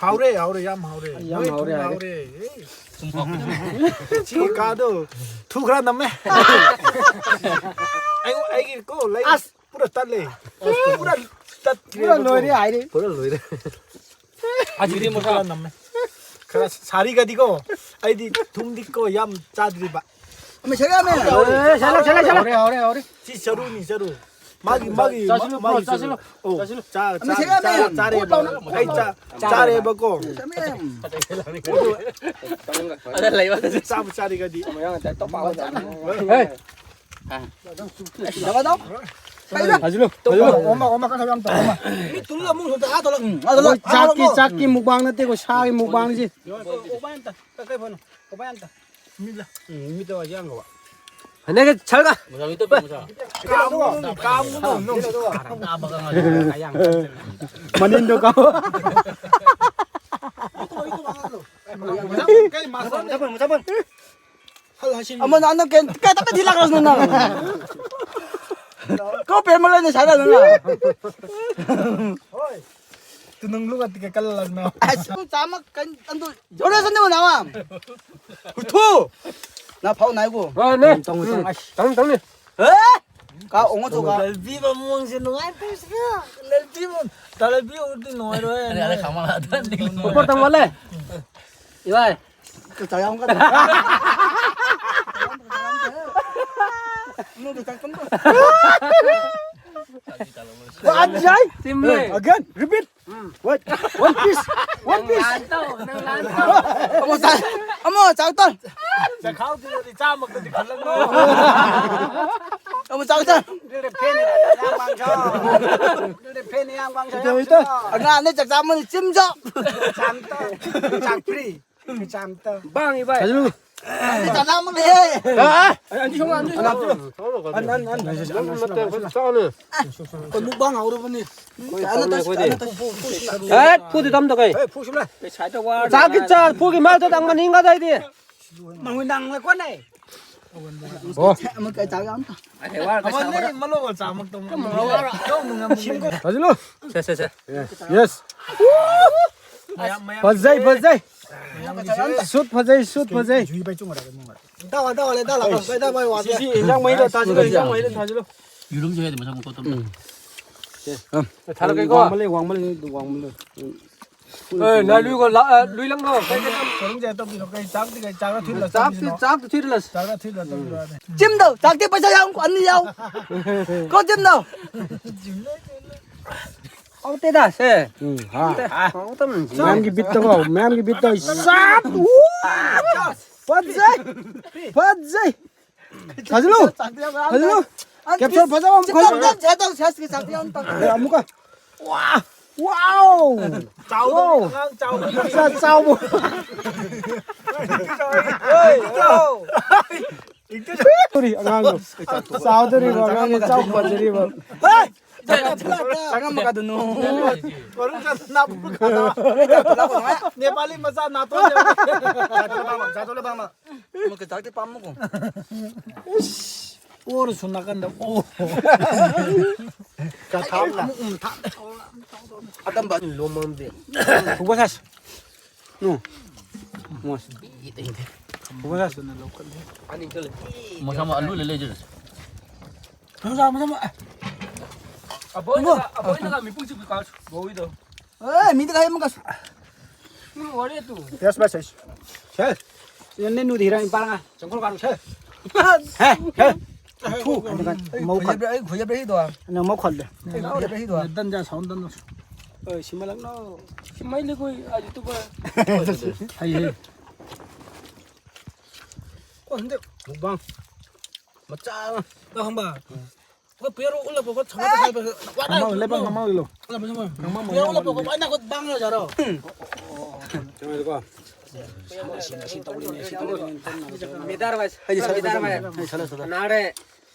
ꯍꯥꯎꯔꯦ ꯍꯥꯎꯔꯦ ꯌꯥꯝ ꯍꯥꯎꯔꯦ꯫ ꯌꯥꯝ ꯅꯣꯏ ꯍꯥꯎꯔꯦ ꯊꯨꯝ ꯍꯥꯏꯔꯦ꯫ ꯍꯥꯎꯔꯦ꯫ ꯁꯤ ꯀꯥꯗꯣ ꯊꯨ ꯈꯔ ꯅꯝꯃꯦ꯫ ꯑꯩ ꯑꯩꯒꯤ ꯀꯣ ꯂꯩ꯫ ꯑꯁ꯫ ꯄꯨꯔꯥ ꯇꯠꯂꯦ꯫ ꯄꯨꯔꯥ ꯇꯠꯈ꯭ꯔꯦ꯫ ꯄꯨꯔꯥ ꯂꯣꯏꯔꯦ ꯍꯥꯏꯔꯦ꯫ ꯄꯨꯔꯥ ꯂꯣꯏꯔꯦ꯫ ꯑꯁꯤꯗꯤ ꯃꯈꯥ ꯅꯝꯃꯦ꯫ ꯈꯔ ꯁꯥꯔꯤꯒꯗꯤꯀꯣ ꯑꯩꯗꯤ ꯊꯨꯝꯗꯤꯀꯣ ꯌꯥꯝ ꯆꯥꯗ꯭ꯔꯤꯕ꯫ ꯑꯃ ꯁꯦꯒꯥꯏꯔꯝꯃꯦ꯫ ꯍꯧꯔꯦ, ꯍꯧꯔꯦ, ꯍꯧꯔꯦ, ꯍꯧꯔꯦ꯫ ꯁꯤ ꯆꯔꯨꯅꯤ ꯆꯔꯨ꯫ ꯃꯥꯒꯤ ꯃꯥꯒꯤ ꯆꯥꯁꯤꯜꯂꯨ, ꯃꯥꯒꯤ ꯆꯥꯁꯤꯜꯂꯨ, ꯆꯔꯨ꯫ ꯑꯣ, ꯆꯥꯁꯤꯜꯂꯨ꯫ ꯆꯥ ꯑꯃ ꯆꯥ ꯁꯦꯒꯥꯏꯔꯝꯃꯦ꯫ ꯆꯥ ꯆꯥꯔꯦꯕ꯫ ꯕꯨꯠ ꯂꯥꯎꯅ꯫ ꯑꯩ ꯆꯥ ꯆꯥꯔꯦꯕꯀꯣ꯫ ꯁꯦꯒꯥꯏꯔꯝꯃꯦ꯫ ꯑꯗꯨ ꯑꯗ ꯂꯩꯕ꯫ ꯆꯥꯕꯨ ꯆꯥꯔꯤꯒꯗꯤ꯫ ꯍꯦ꯫ ꯍꯥꯏꯖꯤꯜꯂꯨ, ꯍꯥꯏꯖꯤꯜꯂꯨ꯫ ꯑꯣꯃ, ꯑꯣꯃ, ꯀꯟꯅ ꯌꯥꯝ ꯇꯧ, ꯑꯣꯃ꯫ ꯃꯤ ꯇꯨꯜ ꯑꯃꯨꯛ ꯁꯣꯝꯗ ꯑꯥ ꯊꯣꯛꯂꯛ-, ꯎꯝ, ꯑꯥ ꯊꯣꯛꯂꯛ-, ꯑꯩꯈꯣꯏ ꯆꯥꯛꯀꯤ, ꯑꯥ ꯊꯣꯛꯂꯛ-, ꯆꯥꯛꯀꯤ ꯃꯨꯛꯕꯥꯡ ꯅꯠꯇꯦꯀꯣ, ꯁꯥꯒꯤ ꯃꯨꯛꯕꯥꯡꯁꯤ꯫ ꯀꯣꯕꯥꯏ ꯑꯝꯇ, ꯀꯩ, ꯀꯩ ꯐꯣꯟꯅꯣ? ꯀꯣꯕꯥꯏ ꯑꯝꯇ꯫ ꯃꯤ ꯂꯥ-, ꯎꯝ, ꯃꯤ ꯇꯧꯔ ꯌꯥꯡꯒꯕ꯫ ꯍꯟꯗꯛꯀꯤ ꯁꯔꯒ꯫ ꯀꯥꯝꯒꯅꯨ, ꯀꯥꯝꯒꯅꯨ, ꯅꯨꯡ꯫ ꯃꯅꯤꯟꯗꯣ ꯀꯥꯎ꯫ ꯀꯩ ꯃꯥꯁꯇꯔ? ꯑꯃ ꯅꯍꯥꯟ ꯅꯪ ꯀꯩ-, ꯀꯩ ꯇꯞꯅ ꯊꯤꯜꯂꯛꯈ꯭ꯔꯁꯅꯨ ꯅꯪ꯫ ꯀꯣ ꯄꯦꯟ ꯃꯂꯩꯅ ꯁꯥꯏꯗ ꯅꯪ꯫ ꯍꯣꯏ꯫ ꯇꯨ ꯅꯪ ꯂꯨꯒ ꯇꯤꯀꯦꯠ ꯀꯜꯂ ꯂꯥꯛꯅ꯫ ꯑꯁ, ꯆꯥꯝꯃ ꯀꯟ-, ꯀꯟꯗꯣ ꯖꯣꯔꯦ ꯁꯟꯗꯦ ꯃꯅꯥ ꯋꯥ꯫ ꯍꯨꯊꯨ꯫ ꯅ ꯐꯥꯎ ꯅꯥꯏꯒꯣ꯫ ꯍꯣꯏ, ꯅꯦ꯫ ꯇꯧꯅꯤ, ꯇꯧꯅꯤ꯫ ꯎꯝ, ꯇꯧꯅꯤ, ꯇꯧꯅꯤ꯫ ꯍꯦ? ꯀꯥ ꯑꯣꯉꯣ ꯆꯣꯒ꯫ ꯂꯜꯕꯤꯕ ꯃꯑꯣꯡꯁꯦ ꯅꯨꯡꯉꯥꯏꯇ꯭ꯔꯤꯁꯤꯒ꯫ ꯂꯜꯕꯤꯕ, ꯇꯥ ꯂꯜꯕꯤꯕ ꯎꯔꯗꯤ ꯅꯨꯡꯉꯥꯏꯔꯣꯏ꯫ ꯑꯔꯦ, ꯑꯔꯦ, ꯈꯥꯃꯥ, ꯑꯗꯨꯗꯤ꯫ ꯎꯄꯔ ꯇꯝ ꯋꯥꯂꯦ꯫ ꯏꯕꯥꯏ꯫ ꯆꯥ ꯌꯥꯝ ꯀꯟꯅ꯫ ꯅꯣꯏꯗꯤ ꯆꯥꯛ ꯇꯨꯝꯕ꯫ One Jai. ꯇꯤꯝꯂꯦ꯫ Again, repeat. What? One piece. One piece. ꯅꯪ ꯂꯥꯟ ꯇꯧ, ꯅꯪ ꯂꯥꯟ ꯇꯧ꯫ ꯑꯃꯨꯛ ꯆꯥ-, ꯑꯃꯨꯛ ꯆꯥꯛ ꯇꯧ꯫ ꯆꯥꯛꯈꯥꯎꯗꯨꯗꯗꯤ ꯆꯥꯝꯃꯛꯇꯗꯤ ꯈꯜꯂꯛꯅꯣ꯫ ꯑꯃꯨꯛ ꯆꯥꯛ ꯇꯧ꯫ ꯑꯗꯨꯗꯤ ꯐꯦꯟ ꯌꯥꯝ ꯄꯥꯡꯁꯣ꯫ ꯑꯗꯨꯗꯤ ꯐꯦꯟ ꯌꯥꯝ ꯄꯥꯡꯁꯣ, ꯌꯥꯝ ꯄꯥꯡꯁꯣ꯫ ꯑꯉꯥꯡ ꯑꯅꯤ ꯆꯥꯛ ꯆꯥꯃꯅꯤ ꯆꯤꯝꯖꯣ꯫ ꯆꯥꯝꯇ꯫ ꯆꯥꯛ free꯫ ꯆꯥꯝꯇ꯫ ꯕꯥꯡ ꯏꯕꯥꯏ꯫ ꯆꯥꯁꯤꯜꯂꯨ꯫ ꯆꯥꯅ ꯑꯃ ꯂꯩꯌꯦ꯫ ꯑ, ꯑ꯫ ꯑꯅꯤ ꯁꯨꯝ, ꯑꯅꯤ ꯁꯨꯝ꯫ ꯑꯟ, ꯑꯟ, ꯑꯟ꯫ ꯑꯩꯈꯣꯏ ꯃꯨꯛꯕꯥꯡ ꯍꯧꯔꯕꯅꯤ꯫ ꯆꯥꯅ ꯇꯧꯁꯤ, ꯆꯥꯅ ꯇꯧꯁꯤ꯫ ꯑꯦ, ꯐꯨꯗꯤ ꯇꯝꯗ ꯀꯩ? ꯆꯥꯛꯀꯤ ꯆꯥ, ꯐꯨꯒꯤ ꯃꯥ ꯇ ꯇꯪ ꯃꯅꯤꯡ ꯀꯗꯥꯏꯗꯤ? ꯃꯉꯣꯟ ꯅꯪ ꯂꯩ ꯀꯣꯟꯅꯦ꯫ ꯑꯣ꯫ ꯑꯃ ꯀꯩ ꯆꯥꯒꯦ ꯑꯝꯇ꯫ ꯑꯃꯅꯦ ꯃꯂꯣ ꯆꯥꯃꯛꯇꯧ꯫ ꯆꯥꯁꯤꯜꯂꯨ꯫ ꯁꯦ, ꯁꯦ, ꯁꯦ꯫ Yes꯫ ꯐꯖꯩ, ꯐꯖꯩ꯫ ꯁꯨꯠ ꯐꯖꯩ, ꯁꯨꯠ ꯐꯖꯩ꯫ ꯇꯥꯎ, ꯇꯥꯎ, ꯂꯦ, ꯇꯥꯎ, ꯂꯥꯎ, ꯀꯩ ꯇꯥꯎ, ꯃꯥꯏ ꯋꯥ꯫ ꯁꯤ, ꯁꯤ, ꯏꯟꯖꯥꯡ ꯃꯍꯤꯗꯣ ꯆꯥꯁꯤꯜꯂꯨ, ꯏꯟꯖꯥꯡ ꯃꯍꯤꯗꯣ ꯆꯥꯁꯤꯜꯂꯨ꯫ ꯌꯦꯔꯨꯝꯁꯨ ꯍꯦꯛ ꯃꯁꯛ ꯃꯇꯧ ꯇꯝꯗ꯫ ꯎꯝ꯫ ꯊꯥꯔꯛꯀꯦꯀꯣ꯫ ꯋꯥꯡꯃꯜꯂꯦ, ꯋꯥꯡꯃꯜꯂꯦ, ꯋꯥꯡꯃꯜꯂꯦ꯫ ꯎꯝ꯫ ꯑꯦ, ꯅꯥꯏꯂꯨꯒ ꯂꯥ-, ꯑ, ꯂꯨꯏ ꯂꯪꯗꯣ, ꯀꯩ, ꯀꯩ, ꯀꯩ? ꯀꯣꯂꯨꯝꯁꯦ ꯇꯧꯕꯤꯔꯣ, ꯀꯩ ꯆꯥꯛꯇꯤ, ꯀꯩ ꯆꯥꯛꯔ ꯊꯤꯜꯂ ꯆꯥꯛꯇꯤ, ꯆꯥꯕꯤꯁꯤꯅꯣ? ꯆꯥꯛꯇꯤ ꯊꯤꯜꯂꯁꯤ꯫ ꯆꯥꯛꯔ ꯊꯤꯜꯂ ꯇꯧꯕꯤꯔꯣ, ꯑꯗꯩ꯫ ꯆꯤꯝꯗꯧ, ꯆꯥꯛꯇꯤ ꯄꯩꯁꯥ ꯌꯥꯎ, ꯑꯅꯤ ꯌꯥꯎ꯫ ꯀꯣ ꯆꯤꯝꯗꯧ꯫ ꯍꯥꯎꯇꯦꯗ, ꯁꯦ꯫ ꯎꯝ, ꯍꯥ꯫ ꯍꯥꯎꯇꯦ, ꯍꯥꯎꯇꯕꯅꯤ꯫ ꯃꯌꯥꯝꯒꯤ ꯕꯤꯠꯇꯀꯣ, ꯃꯌꯥꯝꯒꯤ ꯕꯤꯠꯇ ꯁꯥꯠ! ꯎ! ꯐꯖꯩ! ꯐꯖꯩ! ꯊꯥꯖꯤꯜꯂꯨ! ꯊꯥꯖꯤꯜꯂꯨ! ꯀꯦꯞꯁꯨꯜ ꯐꯖꯕ ꯑꯃ ꯈꯜꯂꯨ꯫ ꯆꯤꯛꯀꯟ ꯁꯦꯠ ꯇꯧ, ꯁꯦꯠ ꯀꯤ ꯆꯥꯛꯇꯤ ꯌꯥꯝ ꯇꯧ꯫ ꯑꯦ, ꯑꯃꯨꯛꯀ꯫ ꯋꯥ! ꯋꯥꯎ! ꯆꯥꯎꯕ ꯋꯥꯎ! ꯑꯉꯥꯡ ꯆꯥꯎꯕ꯫ ꯆꯥ-, ꯆꯥꯎꯕ꯫ ꯍꯣꯏ, ꯍꯣꯏ꯫ ꯁꯣꯔꯤ, ꯑꯉꯥꯡꯗꯣ꯫ ꯆꯥꯎꯗꯣꯔꯤꯕ ꯑꯉꯥꯡꯗꯣ ꯆꯥꯎ ꯐꯖꯔꯤꯕ꯫ ꯍꯦ! ꯆꯪꯉꯝꯃꯒ ꯑꯗꯨꯅꯨ꯫ ꯋꯥꯔꯨ ꯆꯠ ꯅꯥꯄꯨ ꯈꯥꯗ꯫ ꯅꯦꯄꯥꯂꯤ ꯃꯆꯥ ꯅꯥꯇꯣꯟ ꯌꯥꯎꯋꯦ꯫ ꯑꯃꯨꯛꯀ ꯆꯥꯛꯇꯤ ꯄꯥꯝꯃꯨꯀꯣ꯫ ꯑꯣꯔꯁꯨ ꯅꯥꯀꯟꯗ ꯑꯣ꯫ ꯀꯊꯥꯞꯅ꯫ ꯎꯝ, ꯎꯝ, ꯊꯥꯞꯅ꯫ ꯑꯇꯝꯕ ꯂꯣꯃꯝꯗꯤ꯫ ꯐꯨꯕ ꯁꯥꯁ꯫ ꯅꯣ꯫ ꯃꯣꯁ꯫ ꯐꯨꯕ ꯁꯥꯁ꯫ ꯃꯁꯥ ꯑꯃ ꯑꯂꯨ ꯂꯩ ꯂꯩꯖꯔꯁꯤ꯫ ꯃꯁꯥ, ꯃꯁꯥ, ꯃꯁꯥ꯫ ꯑꯕꯣꯏꯅꯒ, ꯑꯕꯣꯏꯅꯒ ꯃꯤꯄꯨꯡ ꯆꯤꯛꯄꯤ ꯀꯥꯁꯨ ꯕꯣꯏꯗꯣ꯫ ꯑꯦ, ꯃꯤꯗ ꯀꯥꯏ ꯑꯃꯨꯛꯀ꯫ ꯎꯝ, ꯋꯥꯔꯤ ꯇꯨ꯫ Yes, boss. Sir. ꯁꯤꯅ ꯅꯨꯗꯤ ꯍꯤꯔꯥ ꯏꯝꯄꯥꯔꯉꯥ꯫ ꯆꯪꯈꯣꯜ ꯀꯥꯔꯨ, ꯁꯦ꯫ ꯍꯦ, ꯍꯦ꯫ ꯊꯨ, ꯍꯥꯏꯅ ꯀꯥꯟ ꯃꯧ ꯈꯜ-꯫ ꯈꯨꯌꯕ꯭ꯔ-, ꯑꯩ ꯈꯨꯌꯕ꯭ꯔ ꯍꯤꯗꯣ꯫ ꯅꯪ ꯃꯧ ꯈꯜꯂꯦ꯫ ꯑꯩ ꯈꯨꯌꯕ꯭ꯔ ꯍꯤꯗꯣ꯫ ꯗꯟ ꯖꯥ ꯁꯥꯎꯟ ꯗꯟ ꯅꯣ꯫ ꯑꯣꯏ, ꯁꯤꯃꯂꯛꯅꯣ꯫ ꯁꯤꯃꯩ ꯂꯩꯈꯣꯏ, ꯑ, YouTuber꯫ ꯍꯩ, ꯍꯩ꯫ ꯀꯣ ꯍꯟꯗꯛ ꯃꯨꯛꯕꯥꯡ ꯃꯆꯥ ꯑꯃ꯫ ꯅꯪ ꯈꯪꯕ? ꯑꯩꯈꯣꯏ ꯄꯤꯌꯔ ꯎꯠꯂꯛꯄ ꯈꯣꯠ ꯁꯪꯒꯠꯇ ꯁꯥꯏꯕ ꯋꯥꯠ ꯉꯝꯃ ꯂꯩꯕ ꯍꯥꯏꯕꯅꯣ? ꯉꯝꯃ ꯂꯩꯂꯣ꯫ ꯎꯠꯂꯛꯄ ꯁꯪꯒꯠ꯫ ꯉꯝꯃ ꯄꯤꯌꯔ ꯂꯩꯕ ꯎꯠꯂꯛꯄ ꯈꯣꯠ ꯉꯝꯃ ꯑꯩꯅ ꯈꯨꯠ ꯕꯥꯡ ꯌꯥꯖꯔꯣ? ꯀꯩꯅꯣꯗꯀꯣ꯫ ꯃꯤꯗꯥꯔ ꯚꯥꯏ꯫ ꯑꯩꯗꯤ ꯁꯥꯂꯁ ꯃꯤꯗꯥꯔ ꯚꯥꯏ꯫ ꯑꯩ ꯁꯥꯂꯁ ꯇꯧꯗꯣ꯫ ꯅꯥꯔꯦ꯫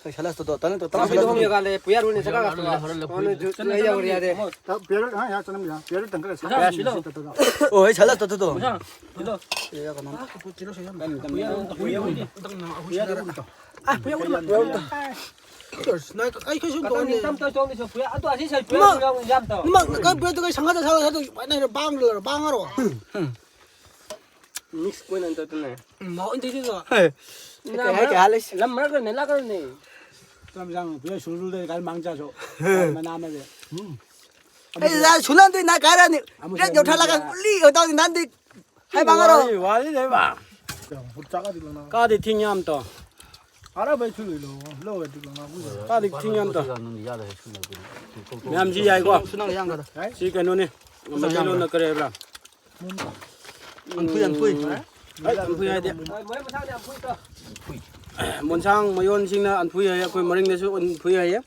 ꯑꯩ ꯁꯥꯂꯁ ꯇꯧꯗꯣ꯫ ꯇꯅ ꯇꯧ꯫ ꯇꯅ ꯆꯥꯛ ꯁꯤꯗ ꯁꯥꯂꯁ ꯍꯣꯡ ꯇꯧꯗꯣ꯫ ꯌꯣꯒꯥ ꯂꯩ꯫ ꯄꯨꯌꯥꯔ ꯍꯣꯏꯅ ꯆꯠꯂꯒ꯫ ꯑꯣꯅ ꯖꯨ-, ꯖꯨ-, ꯑꯩ ꯌꯧꯔꯦ ꯌꯥꯗꯦ꯫ ꯄꯦꯔꯣꯠ ꯍꯥ ꯌꯥ ꯆꯅꯝ ꯌꯥ꯫ ꯄꯦꯔꯣꯠ ꯇꯪꯈꯥꯏ ꯁꯥ꯫ ꯁꯤꯗꯣ꯫ ꯑꯣ, ꯑꯩ ꯁꯥꯂꯁ ꯇꯧꯗꯣ꯫ ꯁꯤꯗꯣ꯫ ꯑꯦ, ꯀꯅꯥꯅꯣ? ꯑ, ꯄꯨꯌꯥꯔ ꯍꯣꯏꯅ꯫ ꯅꯥꯏ, ꯑꯩ ꯀꯩꯁꯨ ꯀꯇꯪ ꯇꯧꯅꯤ꯫ ꯅꯤꯡꯇꯝ ꯇꯧ ꯆꯣꯡꯗꯤ ꯁꯣ ꯄꯨꯌꯥ꯫ ꯑꯗꯨ ꯑꯁꯤ ꯁꯥꯏ ꯄꯨꯌꯥ ꯏꯃꯥ, ꯌꯥꯝ ꯇꯧ꯫ ꯏꯃꯥ, ꯀꯩ ꯄꯨꯌꯥ ꯇꯨ ꯀꯩ ꯁꯪꯒꯥ ꯆꯠ ꯁꯥꯂꯁ ꯇꯧ꯫ ꯄꯥꯏꯅ ꯕꯥꯡ ꯂꯣꯏꯔ ꯕꯥꯡ ꯉꯔꯣ꯫ ꯃꯤꯛꯁ ꯀꯣꯏꯅ ꯇꯧꯗꯅ꯫ ꯎꯝ, ꯃꯍꯥꯎ ꯏꯟꯇꯤꯗꯤꯗꯣ꯫ ꯍꯦ꯫ ꯅ ꯀꯩ ꯍꯥꯏ, ꯀꯩ ꯍꯥꯏ ꯂꯩꯁꯤ? ꯂꯝ ꯃꯔꯛꯇ ꯅꯦ ꯂꯥꯛꯀꯗꯕꯅꯤ꯫ ꯆꯝꯖꯥꯡ ꯄꯨꯔꯥ ꯁꯨꯔꯨꯗ ꯀꯥꯏ ꯃꯥꯡ ꯆꯥꯁꯨ꯫ ꯃꯅꯥ ꯑꯃꯁꯦ꯫ ꯎꯝ꯫ ꯑꯩ ꯌꯥ ꯁꯨꯂꯟꯗꯤ ꯅꯥ ꯀꯥꯏꯔꯅꯤ꯫ ꯑꯃꯨꯛ ꯔꯦꯠ ꯌꯧꯊꯠꯂꯒ ꯑꯃꯨꯛ ꯀꯨꯂꯤ ꯌꯧꯊꯠꯂꯗꯤ ꯅꯥꯟꯗꯤ꯫ ꯍꯥꯏ ꯕꯥꯡꯉꯔꯣ꯫ ꯋꯥꯂꯤ, ꯋꯥꯂꯤ ꯂꯩꯕ꯫ ꯀꯥꯗꯤ ꯊꯤꯡ ꯌꯥꯝ ꯇꯣ꯫ ꯑꯔꯥ ꯚꯥꯏ ꯊꯨ ꯂꯣꯏ ꯂꯣ꯫ ꯂꯣ ꯗꯤ ꯂꯣ ꯃꯥ ꯕꯨ꯫ ꯀꯥꯗꯤ ꯊꯤꯡ ꯌꯥꯝ ꯇꯣ꯫ ꯃꯌꯥꯝꯁꯤ ꯌꯥꯏꯀꯣ꯫ ꯁꯨꯅꯪ ꯌꯥꯡꯒꯗ꯫ ꯁꯤ ꯀꯩꯅꯣꯅꯤ꯫ ꯃꯩꯇꯩꯂꯣꯟꯗ ꯀꯔꯤ ꯍꯥꯏꯕ꯭ꯔꯥ? ꯑꯟꯐꯨꯏ, ꯑꯟꯐꯨꯏ꯫ ꯎꯝ꯫ ꯑꯩ ꯑꯟꯐꯨꯏ ꯍꯥꯏꯗꯤ꯫ ꯃꯣꯟꯁꯥꯡ ꯃꯌꯣꯟꯁꯤꯡꯅ ꯑꯟꯐꯨꯏ ꯍꯥꯏꯌꯦ, ꯑꯩꯈꯣꯏ ꯃꯔꯤꯡꯗꯁꯨ ꯑꯟꯐꯨꯏ ꯍꯥꯏꯌꯦ꯫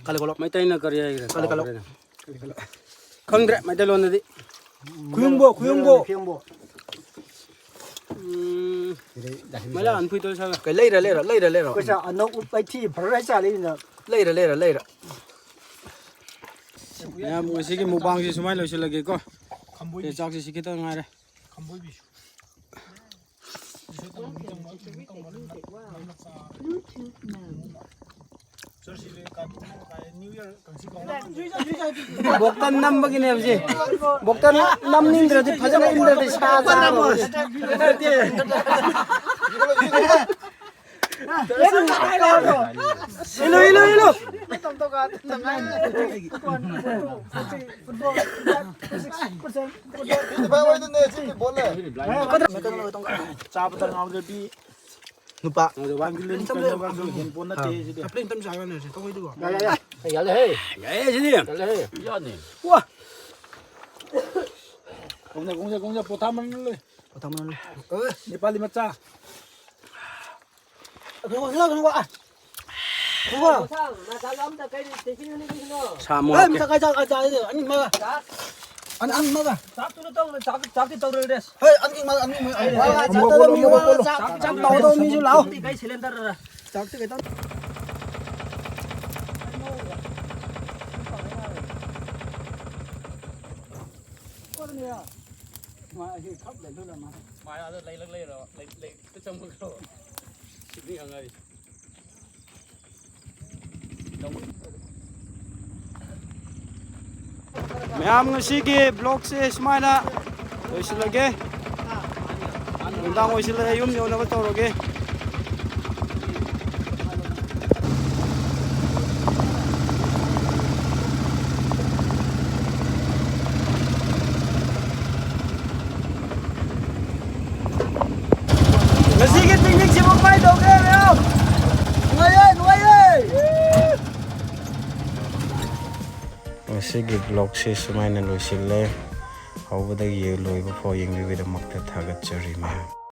ꯀꯂꯦ ꯀꯂꯣ꯫ ꯃꯩꯇꯩꯅ ꯀꯔꯤ ꯍꯥꯏꯒ꯭ꯔꯦ? ꯀꯂꯦ ꯀꯂꯣ꯫ ꯀꯥꯎꯒ꯭ꯔꯦꯅꯦ꯫ ꯈꯪꯗ꯭ꯔꯦ ꯃꯩꯇꯩꯂꯣꯟꯗꯗꯤ꯫ ꯈꯨꯌꯨꯝꯕꯣ, ꯈꯨꯌꯨꯝꯕꯣ꯫ ꯎꯝ꯫ ꯃꯩꯂꯥ ꯑꯟꯐꯨꯏ ꯇꯧꯔ ꯁꯥꯂ꯫ ꯀꯩ ꯂꯩꯔ, ꯂꯩꯔ, ꯂꯩꯔ, ꯂꯩꯔ꯫ ꯄꯩꯁꯥ ꯑꯅꯧ ꯎꯞ ꯄꯩꯊꯤ ꯐꯔ ꯆꯥꯂꯦ ꯏꯅ꯫ ꯂꯩꯔ, ꯂꯩꯔ, ꯂꯩꯔ꯫ ꯃꯌꯥꯝ ꯉꯁꯤꯒꯤ ꯃꯨꯛꯕꯥꯡꯁꯤ ꯁꯨꯃꯥꯏꯅ ꯂꯣꯏꯁꯤꯜꯂꯒꯦꯀꯣ꯫ ꯈꯝꯕꯣꯏ꯫ ꯑꯦ, ꯆꯥꯛꯁꯤ ꯁꯤ ꯈꯤꯇꯪ ꯉꯥꯏꯔꯦ꯫ ꯈꯝꯕꯣꯏꯕꯤꯁꯨ꯫ ꯕꯣꯛꯇꯟ ꯅꯝꯕꯒꯤꯅꯦ ꯍꯧꯖꯤꯛ꯫ ꯕꯣꯛꯇꯟ ꯅꯝꯅꯤꯡꯗ꯭ꯔꯗꯤ ꯐꯖꯅ ꯏꯟꯗ꯭ꯔꯗꯤ ꯁꯥ ꯆꯥꯔꯣꯏ꯫ ꯏꯜꯂꯨ, ꯏꯜꯂꯨ, ꯏꯜꯂꯨ꯫ ꯆꯥꯕꯗ ꯉꯥꯎꯖꯕꯤ꯫ ꯅꯨꯄꯥ꯫ ꯇꯥꯡꯒꯤꯂꯤꯟ ꯀꯩꯅꯣꯒꯁꯨ ꯍꯦꯟ ꯄꯣꯠ ꯅꯠꯇꯦ ꯁꯤꯗꯤ꯫ ꯌꯥꯏ, ꯌꯥꯏ, ꯌꯥꯏ꯫ ꯌꯥꯏꯌꯦ ꯁꯤꯗꯤ꯫ ꯌꯥꯅꯤ꯫ ꯋꯥ꯫ ꯀꯣꯡꯖ, ꯀꯣꯡꯖ, ꯀꯣꯡꯖ, ꯄꯣꯊꯥꯃꯟ ꯂꯩ꯫ ꯄꯣꯊꯥꯃꯟ ꯂꯩ꯫ ꯅꯦꯄꯥꯂꯤ ꯃꯆꯥ꯫ ꯁꯥ ꯃꯣꯔꯣꯛꯀꯤ꯫ ꯑꯅꯤ, ꯑꯅꯤꯃꯒ꯫ ꯆꯥꯛꯇꯨꯅ ꯇꯧꯔꯦ, ꯆꯥꯛ, ꯆꯥꯛꯇꯤ ꯇꯧꯔꯦ, ꯔꯦꯁ꯫ ꯍꯣꯏ, ꯑꯅꯤꯃꯛ, ꯑꯅꯤꯃꯛ꯫ ꯑꯩ, ꯑꯩ, ꯑꯩ, ꯆꯥꯛ ꯑꯃꯨꯛ ꯇꯧꯕ ꯄꯣꯠꯂꯣ, ꯃꯤ ꯑꯃꯨꯛ ꯄꯣꯠꯂꯣ꯫ ꯆꯥꯛ, ꯆꯥꯛ ꯇꯧꯗꯧ ꯃꯤꯁꯨ ꯂꯥꯛꯑꯣ꯫ ꯀꯩ ꯁꯤꯂꯤꯟꯗꯔ? ꯆꯥꯛꯇꯤ ꯀꯩꯇꯧ? ꯃꯥ ꯑꯁꯤ ꯈꯞ ꯂꯩꯗꯧꯔ ꯃꯥ꯫ ꯃꯥ ꯑꯗ ꯂꯩꯂꯛ ꯂꯩꯔꯣ? ꯂꯩ, ꯂꯩ, ꯆꯪꯕ ꯈꯔ꯫ ꯁꯤꯗꯤ ꯉꯥꯡꯉꯥꯏ꯫ ꯃꯌꯥꯝ, ꯉꯁꯤꯒꯤ vlogꯁꯦ ꯁꯨꯃꯥꯏꯅ ꯂꯣꯏꯁꯤꯜꯂꯒꯦ꯫ ꯅꯨꯡꯗꯥꯡ ꯑꯣꯏꯁꯤꯜꯂꯛꯑꯦ, ꯌꯨꯝ ꯌꯧꯅꯕ ꯇꯧꯔꯒꯦ꯫ ꯉꯁꯤꯒꯤ picnicꯁꯤꯕꯨ ꯀꯃꯥꯏ ꯇꯧꯒꯦ, ꯃꯌꯥꯝ? ꯅꯨꯡꯉꯥꯏꯌꯦ, ꯅꯨꯡꯉꯥꯏꯌꯦ꯫ ꯉꯁꯤꯒꯤ vlogꯁꯤ ꯁꯨꯃꯥꯏꯅ ꯂꯣꯏꯁꯤꯜꯂꯦ꯫ ꯍꯧꯕꯗꯒꯤ ꯂꯣꯏꯕ ꯐꯥꯎ ꯌꯦꯡꯕꯤꯕꯒꯤꯗꯃꯛꯇ ꯊꯥꯒꯠꯆꯔꯤ, ꯃꯌꯥꯝ꯫